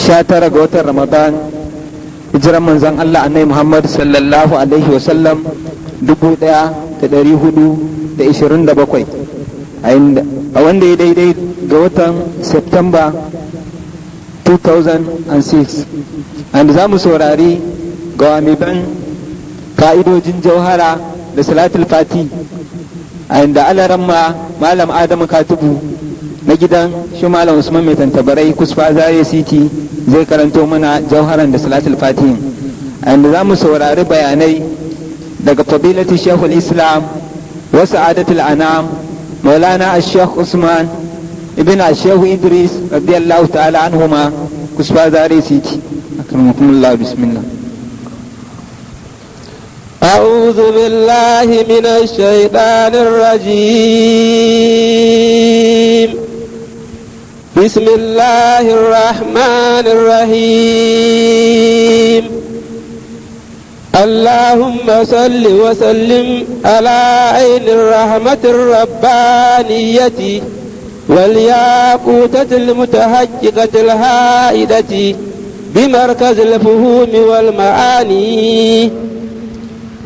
19 ga watan Ramadan, hijiran manzon Allah Annabi Muhammad sallallahu alaihi wasallam 1427, a wanda ya daidai ga watan September 2006, and za mu saurari gawamiban ka'idojin jauhara da Salatul Fati, a inda alaramma Malam Adamu Katubu na gidan shi Malam Usman Mai Tantabarai, Kusfa, Zaria City, zai karanto mana jauharan da Salatul Fati, a inda za mu saurari bayanai daga Fadilati Shekul Islam wa Sa'adatul Anam Maulana Sheikh Usman ibn Shehu Idris radiyallahu ta'ala anhuma, Kusfa, Zaria City. Akramakumullah, bismillah. أعوذ بالله من الشيطان الرجيم. بسم الله الرحمن الرحيم. اللهم صل وسلم على عين الرحمة الربانية والياقوتة المتحققة الهائدة بمركز الفهوم والمعاني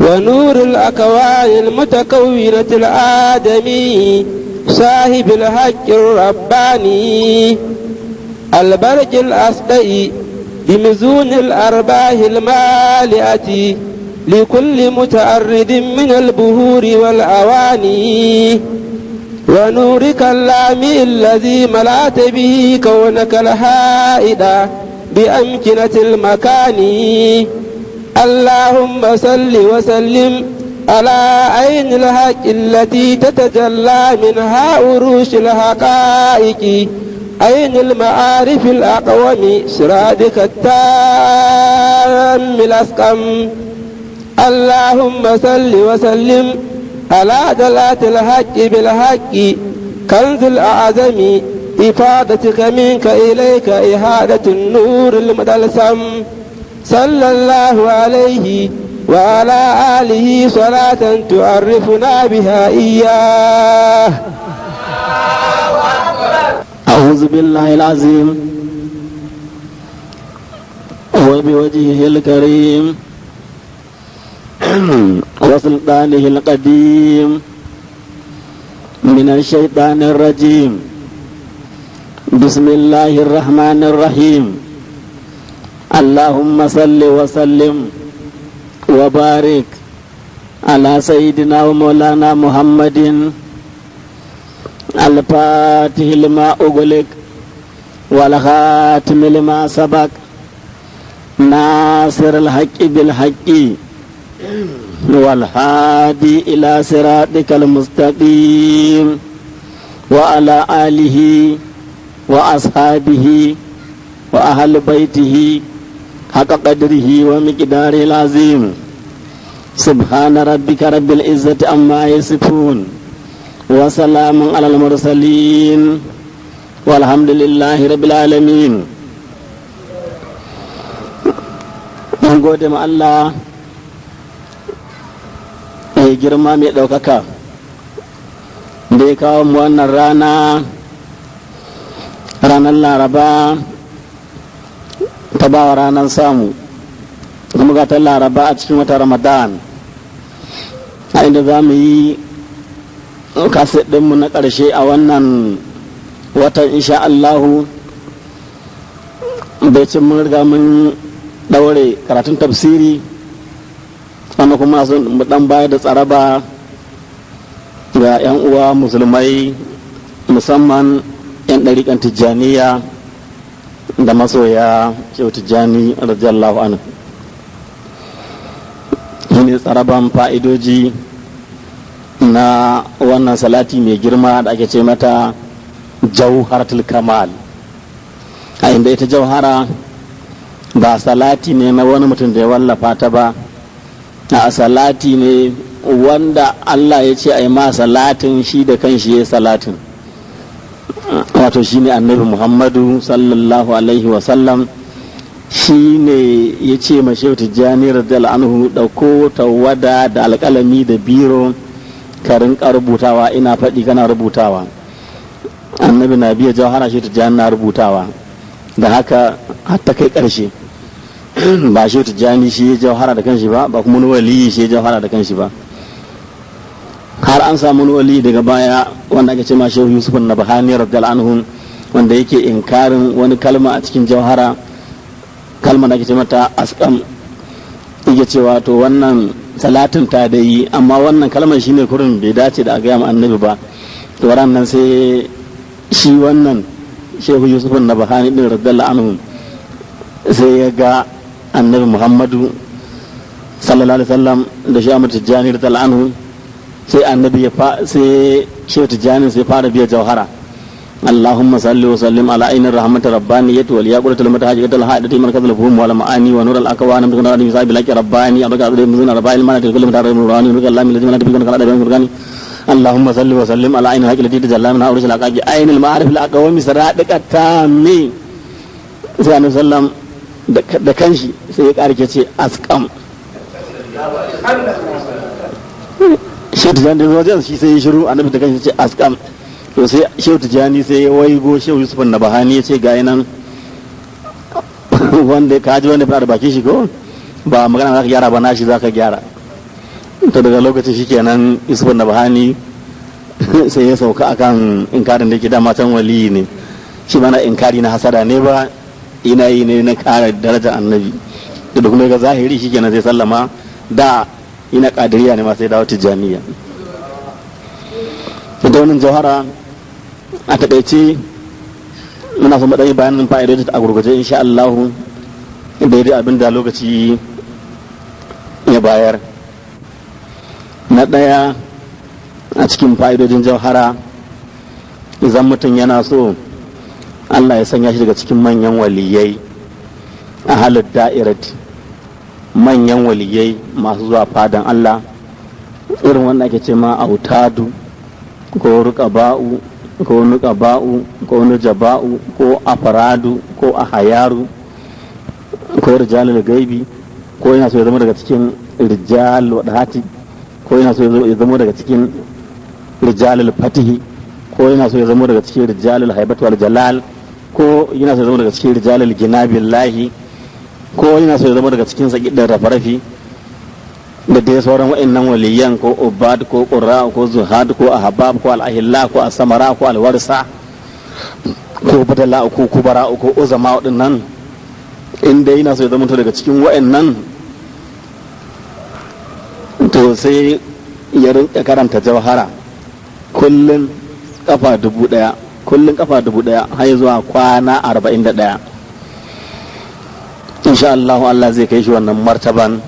ونور الأكوان المتكونة الآدمي صاحب الحق الرباني البرج الأصدئ بمزون الأرباح المالئة لكل متعرض من البهور والأواني ونورك اللامئ الذي ملأت به كونك الحائد بأمكنة المكان. اللهم صل وسلم على عين الحق التي تتجلى منها عروش الحقائق، عين المعارف الأقوم، صراطك التام الأسقم. اللهم صل وسلم على دلات الحق بالحق، كنز الأعظم، إفادتك منك إليك إهادة النور المدلسم، صلى الله عليه وعلى آله صلاة تعرفنا بها إياه. أعوذ بالله العظيم وبوجهه الكريم وسلطانه القديم من الشيطان الرجيم. بسم الله الرحمن الرحيم. اللهم صل وسلم وبارك على سيدنا ومولانا محمد الفاتح لما أغلق والخاتم لما سبق ناصر الحق بالحق والهادي إلى صراطك المستقيم وعلى آله وأصحابه وأهل بيته حق قدره ومقداره العظيم. سبحان ربك رب العزة عما يصفون وسلام على المرسلين والحمد لله رب العالمين. Mun gode ma Allah mai girma mai ɗaukaka da ya kawo mu wannan rana, ranar Laraba ta bawa ranar samu, kuma ga ta Laraba a cikin wata Ramadan, a inda za mu yi kaset ɗinmu na ƙarshe a wannan watan insha Allahu. Bai cin mun riga mun ɗaure karatun tafsiri wanda kuma son mu ɗan bayar da tsaraba ga 'yan uwa musulmai, musamman 'yan ɗariƙan Tijjaniya da masoya Shehu Tijjani radiyallahu anhu, shine tsaraban fa'idoji na wannan salati mai girma da ake ce mata Jauharatul Kamal, a inda ita jauhara ba salati ne na wani mutum da ya wallafa ta ba, a salati ne wanda Allah ya ce a yi ma salatin, shi da kanshi ya salatin, wato shi ne Annabi Muhammadu sallallahu alaihi wasallam. Shi ne ya ce ma Shehu Tijjani radiyallahu anhu, ɗauko tawada da alƙalami da biro ka rinka rubutawa, ina faɗi kana rubutawa. Annabi na biya jauhara, Shehu Tijjani na rubutawa. Da haka har ta kai ƙarshe, ba shi Tijjani shi ya jauhara da kanshi ba, ba kuma wani waliyi shi ya jauhara da kanshi ba. Har an samu wani wali daga baya wanda aka ce ma Shehu Yusuf Nabhani radiyallahu anhu, wanda yake inkarin wani kalma a cikin jauhara, kalma da ake ce mata asqam. Yake cewa to wannan salatin ta da yi, amma wannan kalmar shine kurin bai dace da a gaya ma annabi ba. To nan sai shi wannan Shehu Yusuf Nabhani din radiyallahu anhu sai ya ga annabi Muhammadu sallallahu alaihi wasallam da shi Ahmad Tijjani radiyallahu anhu. Sai annabi ya fa, sai Shehu Tijjani sai fara biya jauhara: اللهم صل وسلم على عين الرحمة الربانية والياقوتة المتهاجرة الحائدة مركز الفهم والمعاني ونور الأكوان من كنا نسائب لك رباني أبقى أدري مزون أربع المعنى كل متعرف نوراني نور الله من الذي من تبين كنا أدري. اللهم صل وسلم على عين الحق التي تجلى منها ورسل الأقاج عين المعارف الأقوام سرادك التامي. Sai annabi sallam da kanshi sai ya ƙara ce askam. Shehu Tijjani da wajen shi sai ya shiru, annabi da kanshi ce askam. To sai Shehu Tijjani sai ya waigo Shehu Yusuf na Bahani ya ce ga nan wanda ka ji wanda fara bakin shi, ko ba magana za ka gyara ba, nashi za ka gyara. To daga lokacin shikenan Yusuf na Bahani sai ya sauka akan inkarin da yake. Dama can waliyi ne shi, mana inkari na hasada ne ba, ina yi ne na kara daraja annabi. Da kuma ga zahiri shikenan sai sallama. Da ina kadiriya ne ma sai dawo tijjaniya. Ita wannan jauhara a takaice muna son ɗan yi bayanin fa'idodin a gurguje insha Allah, daidai abin da lokaci ya bayar. Na ɗaya a cikin fa'idojin jauhara, idan mutum yana so Allah ya sanya shi daga cikin manyan waliyai a halin da'irat, manyan waliyai masu zuwa fadan Allah, irin wanda ake ce ma autadu ko rukaba'u ko nukaba'u ko nujaba'u ko afaradu ko ahayaru ko rijalul gaibi, ko yana so ya zama daga cikin rijal wadahati, ko yana so ya zama daga cikin rijalul fatihi, ko yana so ya zama daga cikin rijalul haibat wal jalal, ko yana so ya zama daga cikin rijalul ginabillahi, ko yana so ya zama daga cikin sakidar rafarafi da dai sauran wa'annan waliyan, ko ubad ko qurra ko zuhad ko ahbab ko al-ahilla ko as-samara ko al-warsa ko badala ko kubara ko uzama waɗannan, in dai yana so ya zama daga cikin wa'annan, to sai ya rinka karanta jauhara kullum kafa 1000, kullum kafa 1000 har zuwa kwana 41. Insha Allah Allah zai kai shi wannan martaban,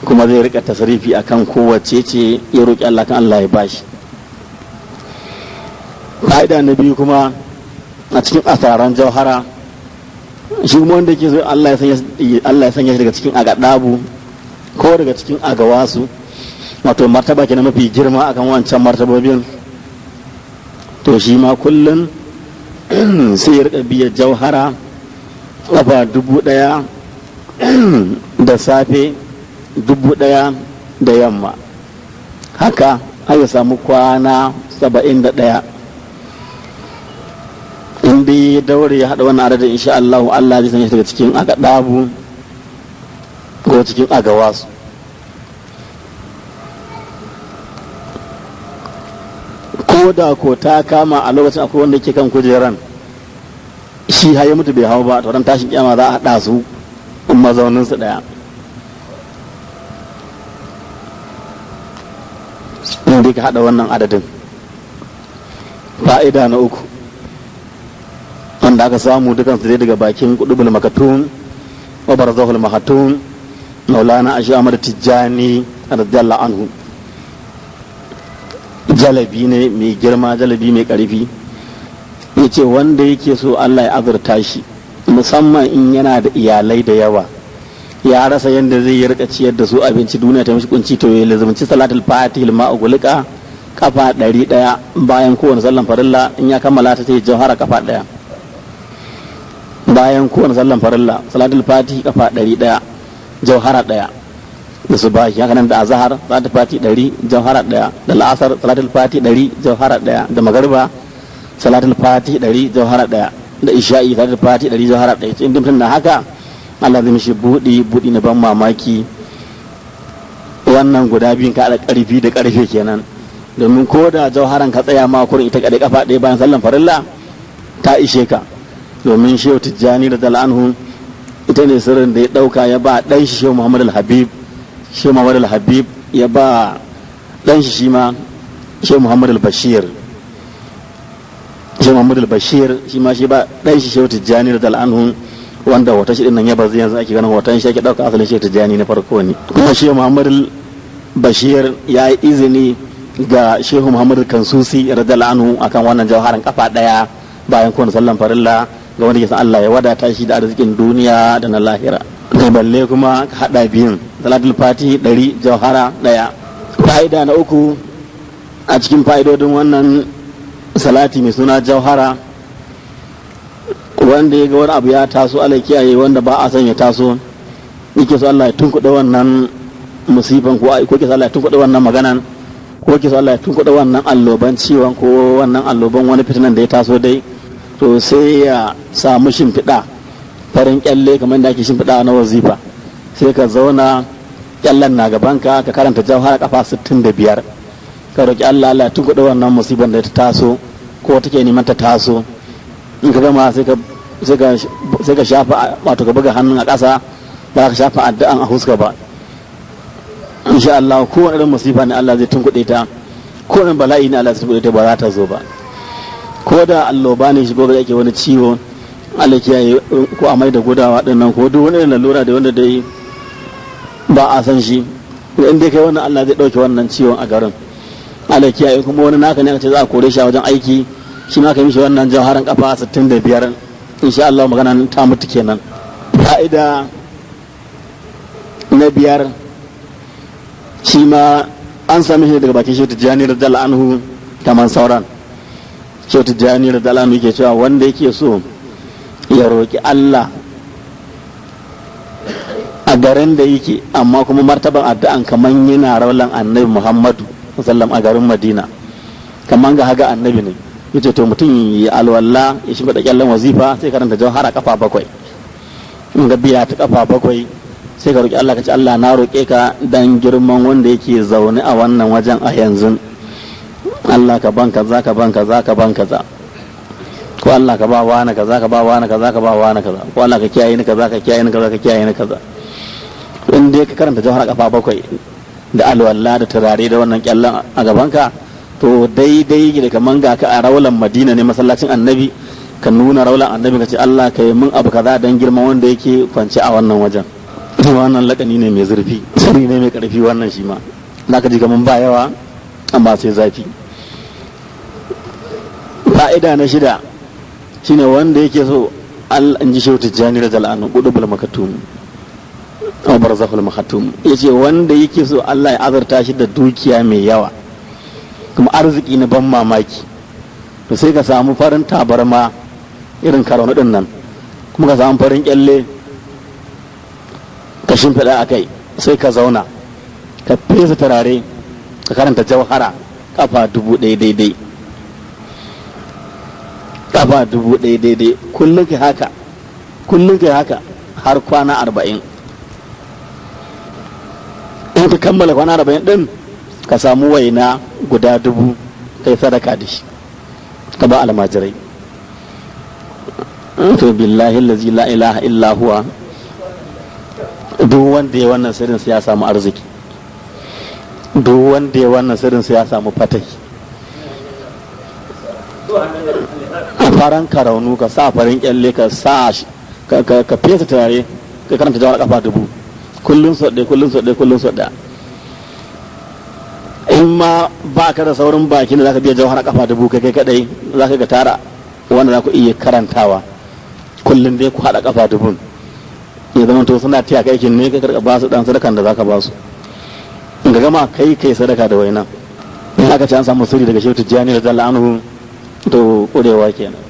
kuma zai rika tasarifi akan kowace ce ya roƙi Allah kan Allah ya bashi. Fa'ida na biyu kuma a cikin asaran jauhara, shi kuma wanda ke so Allah ya sanya shi daga cikin agadabu ko daga cikin agawasu, wato martaba kenan mafi girma akan wancan martabobin, to shi ma kullum sai ya rika biya jauhara kafa 1000 da safe, 1000 da yamma, haka har ya samu kwana 71. In dai ya daure ya haɗa wannan adadin, insha Allah Allah zai sanya shi daga cikin agadabu ko cikin agawasu. Ko da ko ta kama a lokacin akwai wanda ke kan kujeran shi har ya mutu bai hau ba, to ran tashin kiyama za a haɗa su mazaunin su ɗaya. In dai ka haɗa wannan adadin. Fa'ida na uku wanda aka samu dukansu dai daga bakin Kudubul Makatun wa Barzahul Mahatun Maulana Ashi Ahmad Tijjani radiyallahu anhu, jalabi ne mai girma, jalabi mai karfi, yace wanda yake so Allah ya azurta shi, musamman in yana da iyalai da yawa, ya rasa yadda zai yi rika ciyar da su abinci, duniya ta mishi kunci, to ya lazumci salatul fatih ma ugulika kafa 100 bayan kowane sallan farilla. In ya kammala ta sai jauhara kafa 1 bayan kowane sallan farilla, salatul fatih kafa 100, jauhara 1 da su bashi. Haka nan da azhar salatul fati 100, jauhara 1, da la'asar salatul fati 100, jauhara 1, da magariba salatul fati 100, jauhara 1. da isha'i salatul fati 100 jauhara ɗaya. In mutum na haka, Allah zai mishi buɗi buɗi na ban mamaki. Wannan guda biyun ka haɗa ƙarfi da ƙarfe kenan, domin ko da jauharan ka tsaya ma kurin ita kaɗai kafa ɗaya bayan sallan farilla ta ishe ka. Domin Shehu Tijjani da anhu ita ne sirrin da ya ɗauka ya ba ɗan shi Shehu Muhammad al-Habib, Shehu Muhammad al-Habib ya ba ɗan shi shi ma Shehu Muhammad al-Bashir, Shehu Muhammad al-Bashir shi ma shi ba ɗan shi Shehu Tijjani da anhu, wanda hoton shi dinnan ya bazu yanzu ake ganin hoton shi ake ɗauka asalin Shehu Tijjani na farko ne. Kuma Shehu Muhammad al-Bashir ya yi izini ga Shehu Muhammad Kansusi radiyallahu anhu akan wannan jawharan kafa ɗaya bayan kowane sallan farilla ga wanda ke san Allah ya wadata shi da arzikin duniya da na lahira. Da balle kuma ka haɗa biyun, salatul fati 100, jauhara 1. Fa'ida na uku a cikin fa'idodin wannan salati mai suna jauhara, wanda ya ga wani abu ya taso, Allah kiyaye, wanda ba a son ya taso, yake so Allah ya tunkuɗe wannan musifan, ko ke so Allah ya tunkuɗe wannan maganan, ko ke so Allah ya tunkuɗe wannan alloban ciwon, ko wannan alloban wani fitinan da ya taso dai, to sai ya samu shimfiɗa farin kyalle kamar da ake shimfiɗa na wazifa, sai ka zauna kyallen na gabanka, ka karanta jauhara kafa 65, ka roki Allah Allah ya tunkuɗe wannan musiban da ta taso ko take neman ta taso. In ka gama sai ka shafa, wato ka buga hannun a ƙasa, ba ka shafa addu'an a huska ba. Insha Allah kowane irin musifa ne Allah zai tunkuɗe ta, kowane bala'i ne Allah zai tunkuɗe ta, ba za ta zo ba. Ko da alloba ne shigo ga ake wani ciwo, Allah kiyaye, ko amai da gudawa din nan, ko duk wani irin lalura da wanda dai ba a san shi, in dai kai wannan Allah zai dauke wannan ciwon a garin. Allah kiyaye, kuma wani naka ne aka ce za a kore shi a wajen aiki, shi ma ka mishi wannan jawharan kafa 65, insha Allah magana ta mutu kenan. Fa'ida na biyar shi ma an sami shi daga bakin Shehu Tijjani radiyallahu anhu kamar sauran. Shehu Tijjani radiyallahu anhu yake cewa wanda yake so ya roki Allah a garin da yake, amma kuma martaban addu'an kaman yana raulan Annabi Muhammadu sallam a garin Madina, kaman ga haga Annabi ne, yace to mutum ya alwala ya shiga da kyallen wazifa, sai karanta jauhara kafa 7. In ga biya ta kafa 7, sai ka roki Allah, ka ce Allah na roke ka dan girman wanda yake zaune a wannan wajen a yanzu, Allah ka ban kaza, ka ban kaza, ka ban kaza, ko Allah ka ba wani kaza, ka ba wani kaza, ka ba wani kaza, ko Allah ka kiyaye ni kaza, ka kiyaye ni kaza, ka kiyaye ni kaza. In dai ka karanta jauhara kafa 7 da alwala da turare da wannan kyallen a gabanka, to daidai da kaman ga ka a raulan Madina ne, masallacin Annabi, ka nuna raulan Annabi ka ce Allah ka yi min abu kaza dan girman wanda yake kwance a wannan wajen. Wannan lakani ne mai zurfi, sirri ne mai karfi wannan shi ma. Zaka ji kaman ba yawa amma sai zafi. Fa'ida na shida shine wanda yake so Allah, in ji Shehu Tijjani radiyallahu anhu, qudubul makatum aw barzakhul makhatum, yace wanda yake so Allah ya azurta shi da dukiya mai yawa kuma arziki na ban mamaki, to sai ka samu farin tabarma irin karaunu din nan, kuma ka samu farin kyalle ka shimfiɗa a kai, sai ka zauna ka fesa turare, ka karanta jauhara kafa 1000 daidai, kafa 1000 daidai, kullum kai haka, kullum kai haka har kwana 40. In ka kammala kwana 40 din, ka samu waina guda 1000 kai sadaka da shi, ka ba almajirai. To billahi allazi la ilaha illa huwa, duk wanda ya wannan sirrin sai ya samu arziki, duk wanda ya wannan sirrin sai ya samu fatahi. A faran karaunu ka sa farin kyalle, ka sa ka fesa turare, ka karanta jawar kafa 1000 kullum sau ɗaya, kullum sau ɗaya, kullum sau ɗaya. In ma ba ka da saurin baki da zaka biya jawhar kafa 1000 kai kadai, zaka ga tara wanda za ku iya karantawa kullum dai ku haɗa kafa 1000, ya zama to suna tiya kai aikin ne, ka karka ba su dan sadakan da zaka ba su. In ka gama kai kai sadaka da wainan. In aka ci an samu sirri daga Shehu Tijjani radiyallahu anhu, to kurewa kenan,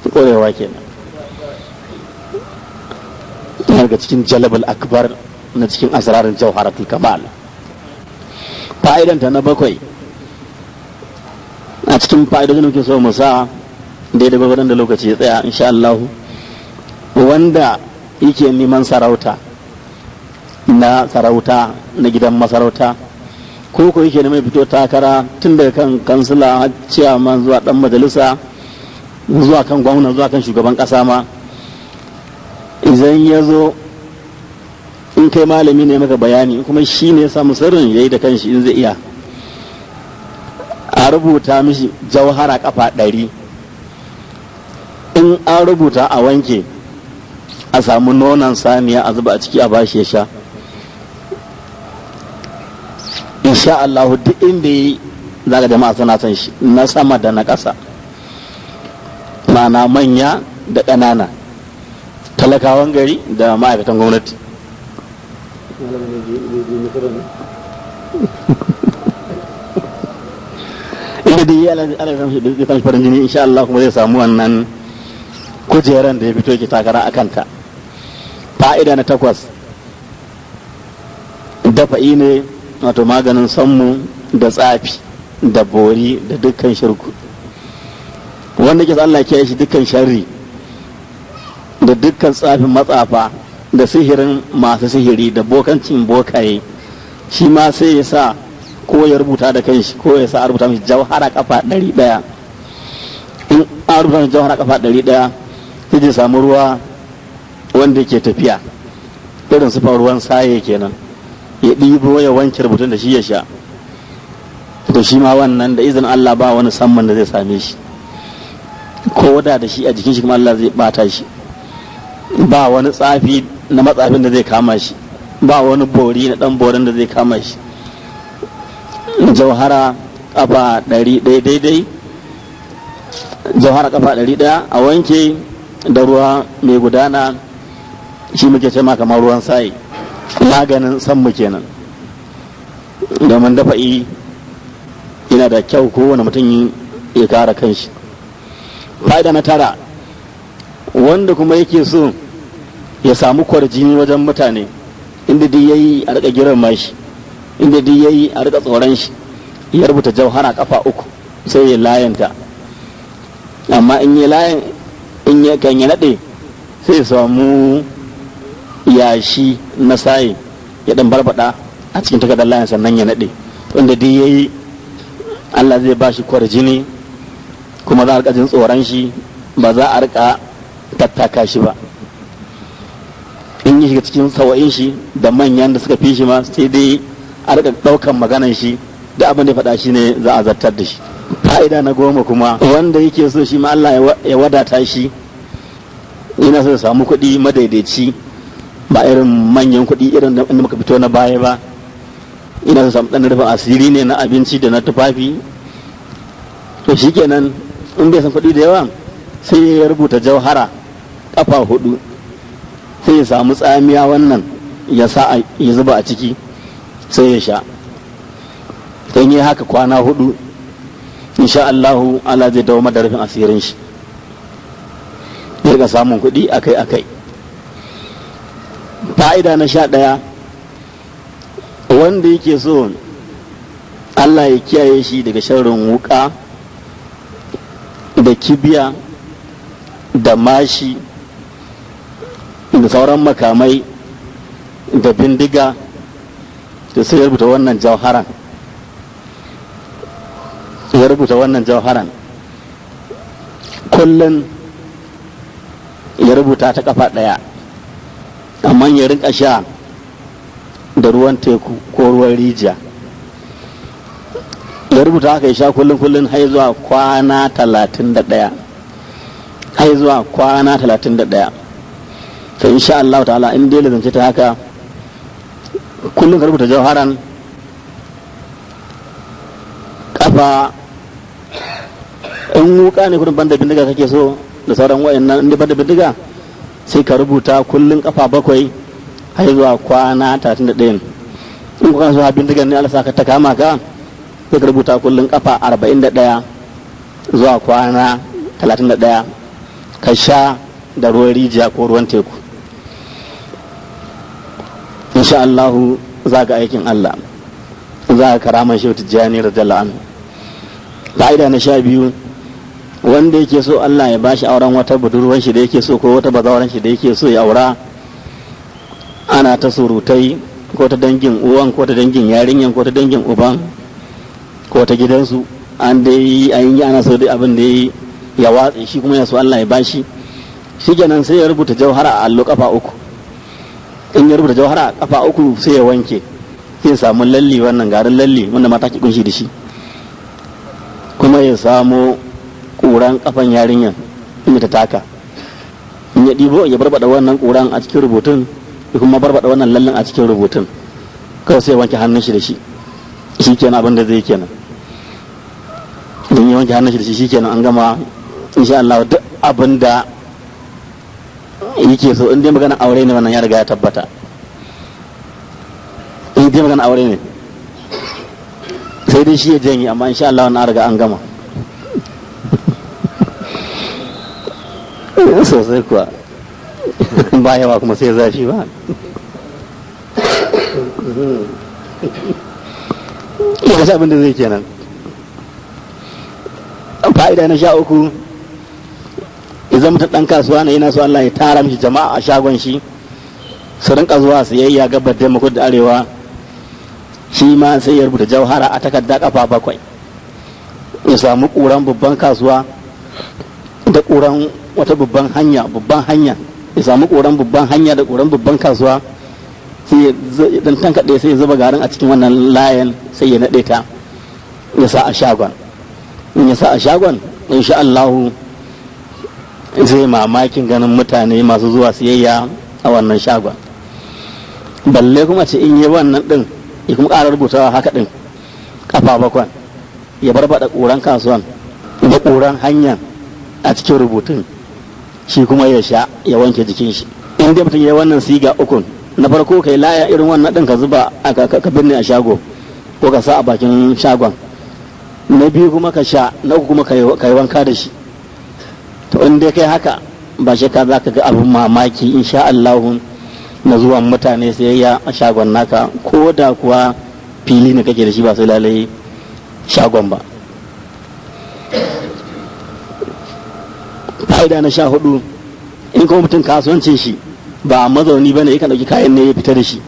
kurewa kenan. Daga cikin jalabal akbar na cikin asrarin jawharatul kamal. Fa'idanta na bakwai a cikin fa'idodin da muke so mu sa Daidai gwagwadon da lokaci ya tsaya, insha Allah, wanda yake neman sarauta na sarauta na gidan masarauta, ko ko yake neman fito takara tun daga kan kansila, ciyaman, zuwa dan majalisa, zuwa kan gwamna, zuwa kan shugaban kasa ma, idan ya zo, in kai malami ne maka bayani, kuma shi ne ya samu sirrin ya yi da kanshi in zai iya, a rubuta mishi jauhara kafa 100. In an rubuta, a wanke, a samu nonon saniya a zuba a ciki, a bashi ya sha. Insha Allah, duk inda yi zaka jama'a suna son shi, na sama da na ƙasa, ma'ana manya da ƙanana, talakawan gari da ma'aikatan gwamnati. Inda dai Allah zai samu farin jini, insha Allah, kuma zai samu wannan kujeran da ya fito yake takara a kanta. Fa'ida na 8, dafa'i ne, wato maganin sammu da tsafi da bori da dukkan shirku. Wanda ke Allah ya shi dukkan sharri da dukkan tsafin matsafa da sihirin masu sihiri da bokancin bokaye, shi ma sai ya sa ko ya rubuta da kanshi ko ya sa a rubuta mishi jauhara kafa 100. In an rubuta mishi jauhara kafa 100, sai ya samu ruwa wanda ke tafiya, irin sufan ruwan saye kenan, ya ɗibo ya wanke rubutun da shi ya sha. To shi ma wannan, da izinin Allah, ba wani samman da zai same shi, ko da da shi a jikin shi kuma Allah zai bata shi. Ba wani tsafi na matsafin da zai kama shi, ba wani bori na dan borin da zai kama shi. Jauhara kafa 100 daidai, jauhara kafa 100, a wanke da ruwa mai gudana, shi muke ce ma kamar ruwan sayi, maganin sammu kenan. Domin dafa'i yana da kyau kowane mutum ya kare kanshi. Fa'ida na 9, wanda kuma yake so ya samu kwarjini wajen mutane, inda duk yayi a rika girma shi, inda duk yayi a rika tsoron shi, ya rubuta jauhara kafa 3, sai ya layanta. Amma in ya layan, in ya kan ya nade, sai ya samu yashi na sayi ya dan barbada a cikin takardar layan, sannan ya nade. Wanda duk yayi, Allah zai ba shi kwarjini, kuma za a rika jin tsoron shi, ba za a rika tattaka shi ba. In yi shiga cikin sawa'in shi da manyan da suka fi shi ma, sai dai a rika daukan maganan shi, da abin da ya faɗa shi ne za a zartar da shi. Fa'ida na 10 kuma, wanda yake so shi ma Allah ya wadata shi, yana so ya samu kuɗi madaidaici, ba irin manyan kuɗi irin da muka fito na baya ba, ina so samu ɗan rufin asiri ne na abinci da na tufafi, to shikenan, in bai san kuɗi da yawa, sai ya rubuta jauhara kafa 4, sai ya samu tsamiya wannan ya sa ya zuba a ciki, sai ya sha. Don yi haka kwana 4, insha Allahu, Allah zai dawo da rufin asirin shi, ya rika samun kuɗi akai akai. Fa'ida na 11, wanda yake so Allah ya kiyaye shi daga sharrin wuka da kibiya da mashi da sauran makamai da bindiga, da sai ya rubuta wannan jauharan, ya rubuta wannan jauharan kullum, ya rubuta ta kafa 1, amma ya rinka sha da ruwan teku ko ruwan rijiya. Ya rubuta haka ya sha kullum kullum har zuwa kwana 31, har zuwa kwana 31. To insha Allah ta'ala, in dai lazance ta haka kullum, ka rubuta jauharan kafa, in wuka ne kudin banda bindiga kake so da sauran wayannan, in banda bindiga, sai ka rubuta kullum kafa 7 har zuwa kwana 31. In kuka so bindigan ne Allah sa ka ta kama ka, sai ka rubuta kullum kafa 41 zuwa kwana 31, ka sha da ruwan rijiya ko ruwan teku. Insha Allahu, za ga aikin Allah, za ka karama shi Tijjani radiyallahu anhu. Fa'ida na 12, Wanda yake so Allah ya bashi auren wata budurwar shi da yake so ko wata bazawaran shi da yake so ya aura, ana ta surutai ko ta dangin uwan ko ta dangin yarinyan ko ta dangin uban ko ta gidansu, an dai an yi ana so dai abin da ya watse, shi kuma ya so Allah ya bashi. Shikenan sai ya rubuta jauhara a allo kafa 3. In ya rubuta jauhara a kafa 3 sai ya wanke, sai ya samu lalli, wannan garin lalli wanda mata ke kunshi da shi, kuma ya samu ƙuran kafan yarinyan inda ta taka. In ya ɗibo ya barbada wannan ƙuran a cikin rubutun, ya kuma barbada wannan lallin a cikin rubutun, kawai sai ya wanke hannun shi da shi. Shikenan abin da zai kenan. In ya wanke hannun shi da shi, shikenan an gama. Insha Allah duk abin da yake so, in dai magana aure ne, wannan ya riga ya tabbata. In dai magana aure ne, sai dai shi ya janye, amma insha Allah wannan riga an gama sosai kuwa. Ba yawa kuma sai zafi ba. Ya abin da zai kenan. Fa'ida na 13, idan mutum ɗan kasuwa ne yana so Allah ya tara mishi jama'a a shagon shi su rinka zuwa siyayya gabar da kudu da arewa, shi ma sai ya rubuta jauhara a takarda kafa 7, ya samu ƙuran babban kasuwa da ƙuran wata babban hanya, babban hanya, ya samu ƙuran babban hanya da ƙuran babban kasuwa, sai ya dan tankaɗe, sai ya zuba garin a cikin wannan layan, sai ya naɗe ta ya sa a shagon. In ya sa a shagon, insha Allahu zai mamakin ganin mutane masu zuwa siyayya a wannan shagon. Balle kuma ce in yi wannan din ya kuma ƙara rubutawa haka din kafa 7, ya barbaɗa ƙuran kasuwan da ƙuran hanya a cikin rubutun, shi kuma ya sha ya wanke jikin shi. In dai mutum ya yi wannan siga ukun, na farko kai laya irin wannan din ka zuba ka binne a shago ko ka sa a bakin shagon, na biyu kuma ka sha, na uku kuma ka yi wanka da shi. To in dai kai haka, ba shakka za ka ga abin mamaki insha Allah na zuwan mutane sayayya a shagon naka, ko da kuwa fili ne kake da shi, ba sai lalai shagon ba. Fa'ida na 14, in kuma mutum kasuwancin shi ba mazauni bane, yakan dauki kayan ne ya fita da shi,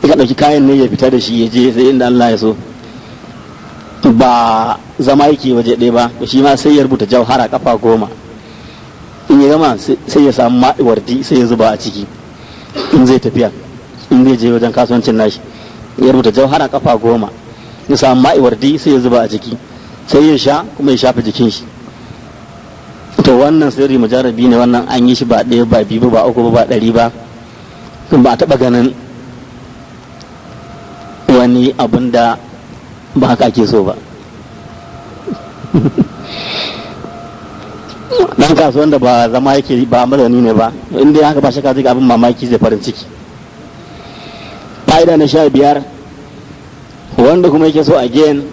yakan dauki kayan ne ya fita da shi ya je sai inda Allah ya so, ba zama yake waje ɗaya ba, shi ma sai ya rubuta jauhara kafa 10. In ya gama sai ya samu ma'iwardi sai ya zuba a ciki in zai tafiya, in zai je wajen kasuwancin nashi, ya rubuta jauhara kafa 10, ya samu ma'iwardi sai ya zuba a ciki, sai ya sha kuma ya shafa jikin shi. To wannan sirri mujarrabi ne, wannan an yi shi ba ɗaya ba biyu ba uku ba 100 ba, ba a taɓa ganin wani abun da ba haka ake so ba. Dan kasuwan da ba zama yake ba, mazauni ne ba, inda haka ba shakka zai ga abin mamaki, zai farin ciki. Fa'ida na 15, wanda kuma yake so again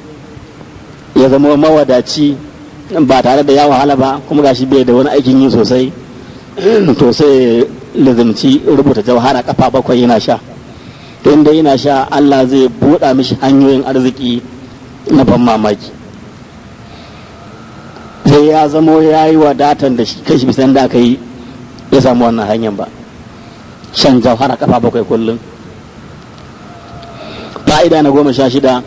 ya zama mawadaci ba tare da ya wahala ba, kuma gashi bai da wani aikin yi sosai, to sai lazimci rubuta jauhara kafa 7 yana sha. Inda yana sha, Allah zai buɗa mishi hanyoyin arziki na ban mamaki, sai ya zamo ya yi wadatan da shi kai shi bisan da aka yi ya samu wannan hanyar ba. Shan jauhara kafa 7 kullum. Fa'ida na 16,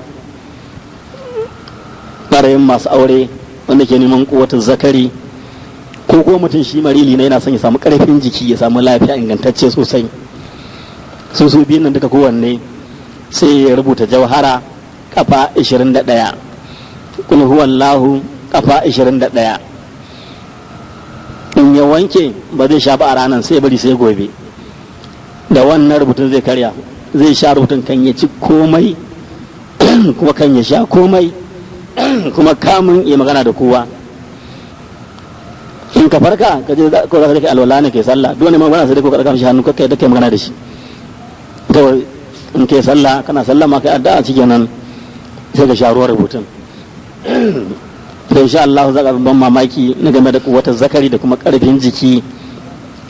ɓarayin masu aure wanda ke neman kuwatar zakari, ko kuma mutum shi marili na yana son ya samu ƙarfin jiki, ya samu lafiya ingantacce sosai, su su biyun nan duka kowanne sai ya rubuta jauhara kafa 21, kul huwallahu kafa 21. In ya wanke ba zai sha ba a ranar, sai bari sai gobe da wannan rubutun zai karya, zai sha rubutun kan ya ci komai kuma kan ya sha komai kuma kamun ya magana da kowa. In ka farka ka je ko za ka je alwala ne kai sallah, duk wani magana sai dai ko ka ɗaga shi hannu kai da kai magana da shi kawai. In kai sallah, kana sallah ma kai addu'a, shikenan sai ka sha ruwan rubutun. To insha Allah za ka ban mamaki na game da kuwatar zakari da kuma karfin jiki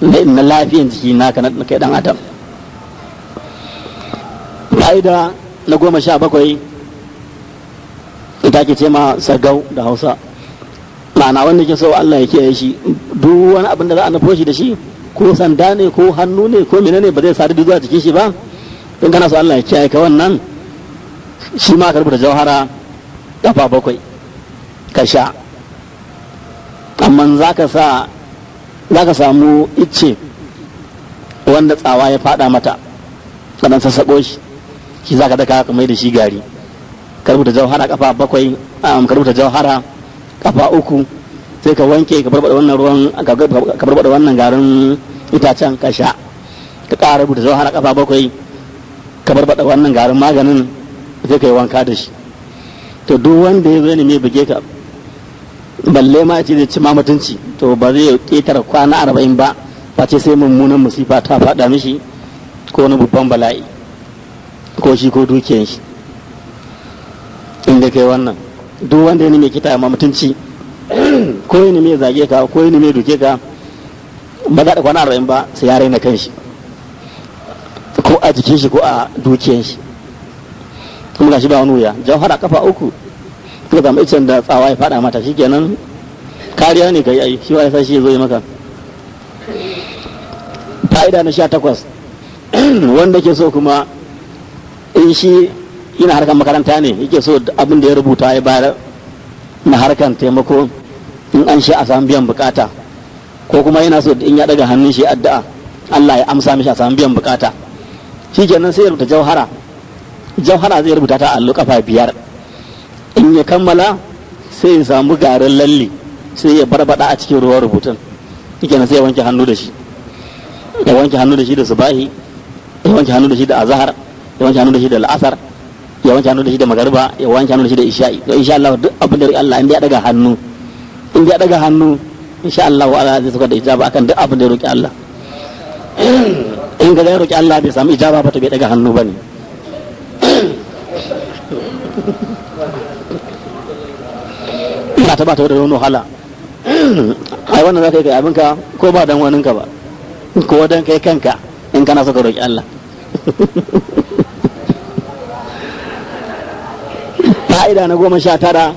na lafiyan jiki naka na kai dan adam. Fa'ida na 17, ita ake ce ma sagau da Hausa. Ma'ana wanda ke so Allah ya kiyaye shi, duk wani abin da za a nufo shi da shi, ko sanda ne ko hannu ne ko menene, ba zai sadu zuwa jikin shi ba. In kana so Allah ya kiyaye ka wannan, shi ma ka rubuta jauhara kafa 7 ka sha. Amma za ka samu icce wanda tsawa ya fada mata, ka dan sassaɓo shi, shi za ka daka ka mai da shi gari. Ka rubuta jauhara kafa 7, ka rubuta jauhara kafa 3, sai ka wanke, ka barbada wannan ruwan, ka barbada wannan garin itacen ka sha. Ka ƙara rubuta jauhara kafa 7, ka barbada wannan garin maganin, sai ka yi wanka da shi. To duk wanda ya zo ne mai buge ka, balle ma ce zai ci ma mutunci, to ba zai ƙetare kwana 40 ba face sai mummunan musifa ta faɗa mishi, ko wani babban bala'i, ko shi ko dukiyan shi. Inda kai wannan, duk wanda ya nemi kita ma mutunci, ko ya nemi zage ka, ko ya nemi duke ka, ba za da kwana 40 ba sai ya raina kanshi, ko a jikin shi ko a dukiyan shi. Kuma gashi ba wani wuya, jauhara kafa 3, suka samu icen da tsawa ya fada mata, shikenan kariya ne kai ai shi wa ya sa shi ya zo yi maka. Fa'ida na 18, wanda ke so kuma in shi yana harkar makaranta ne, yake so abin da ya rubuta ya bayar na harkar taimako, in an sha a samu biyan bukata, ko kuma yana so in ya daga hannun shi addu'a Allah ya amsa mishi a samu biyan bukata, shikenan sai ya rubuta jauhara. Jauhara zai rubuta ta allo kafa 5. In ya kammala sai ya samu garin lalle, sai ya barbada a cikin ruwan rubutun, shikenan sai ya wanke hannu da shi. Ya wanke hannu da shi da subahi, ya wanke hannu da shi da azhar, ya wanke hannu da shi da la'asar, ya wanke hannu da shi da magariba, ya wanke hannu da shi da isha'i. To insha Allah duk abin da Allah in ya daga hannu, in ya daga hannu, insha Allah Allah zai saka da ijaba akan duk abin da ya roki Allah. In ga ya roki Allah bai samu ijaba ba, to bai daga hannu bane. Ina ta ba ta da wani wahala. Ai wannan zaka yi kai abinka ko ba dan waninka ba, ko dan kai kanka in kana so ka roki Allah. Fa'ida na 19,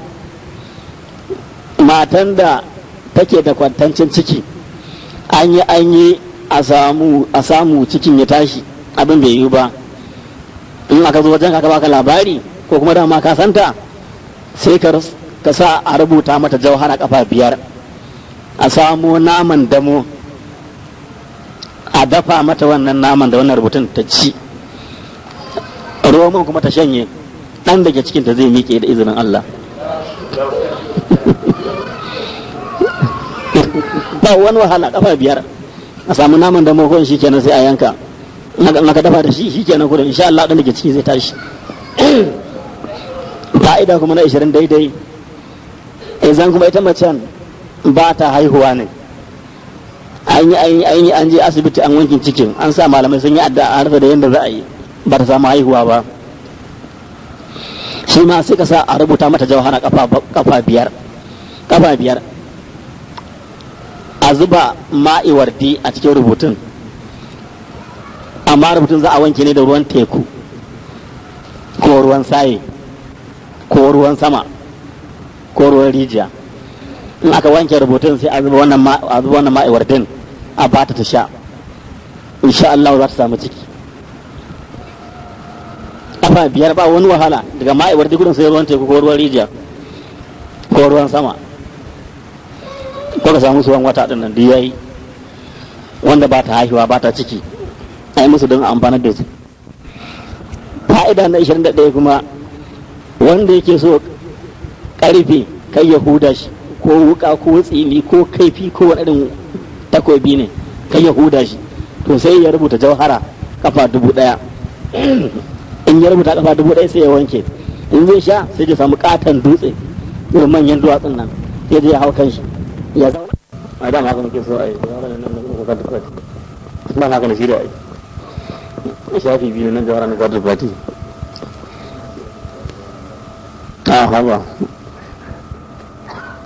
matan da take da kwantancin ciki, an yi a samu cikin ya tashi, abin bai yiwu ba. In aka zo wajen ka baka labari, ko kuma dama ka santa, sai ka sa a rubuta mata jauhara kafa 5, a samo naman damo, a dafa mata wannan naman da wannan rubutun ta ci, roman kuma ta shanye, ɗan da ke cikinta zai miƙe da izinin Allah. Ba wani wahala, kafa 5, a samu naman da mokon shi kenan sai a yanka, na ka dafa da shi, shi kenan kudin insha Allah ɗan da ke ciki zai tashi. Fa'ida kuma na 20 daidai, idan kuma ita macen ba ta haihuwa ne, an yi an je asibiti an wankin cikin, an sa malamai sun yi addu'a, an rasa da yadda za a yi, ba ta samu haihuwa ba, shi ma sai ka sa a rubuta mata jauhara kafa 5, kafa 5, a zuba ma'iwardi a cikin rubutun, amma rubutun za a wanke ne da ruwan teku ko ruwan saye ko ruwan sama ko ruwan rijiya. In aka wanke rubutun sai a zuba wannan ma'iwardin a bata ta sha, insha Allah za ta samu ciki. Kafa 5 ba wani wahala, daga ma'iwardi gudun sai ruwan teku ko ruwan rijiya ko ruwan sama, ko ka samu suwan wata din nan duk yayi, wanda ba ta haihuwa ba ta ciki, ai musu don amfanar da su. Fa'ida na 21 kuma, wanda yake so karfe kai ya huda shi, ko wuka ko tsini ko kaifi ko wani irin takobi ne kai ya huda shi, to sai ya rubuta jauhara kafa 1000. In ya rubuta kafa 1000 sai ya wanke, in zai sha sai ya samu katon dutse irin manyan duwatsun nan, sai ya hau kan shi ya zauna. A dama haka muke so a yi ba haka na shirya ai shafi 2 nan jawara na kwadar fati. A haba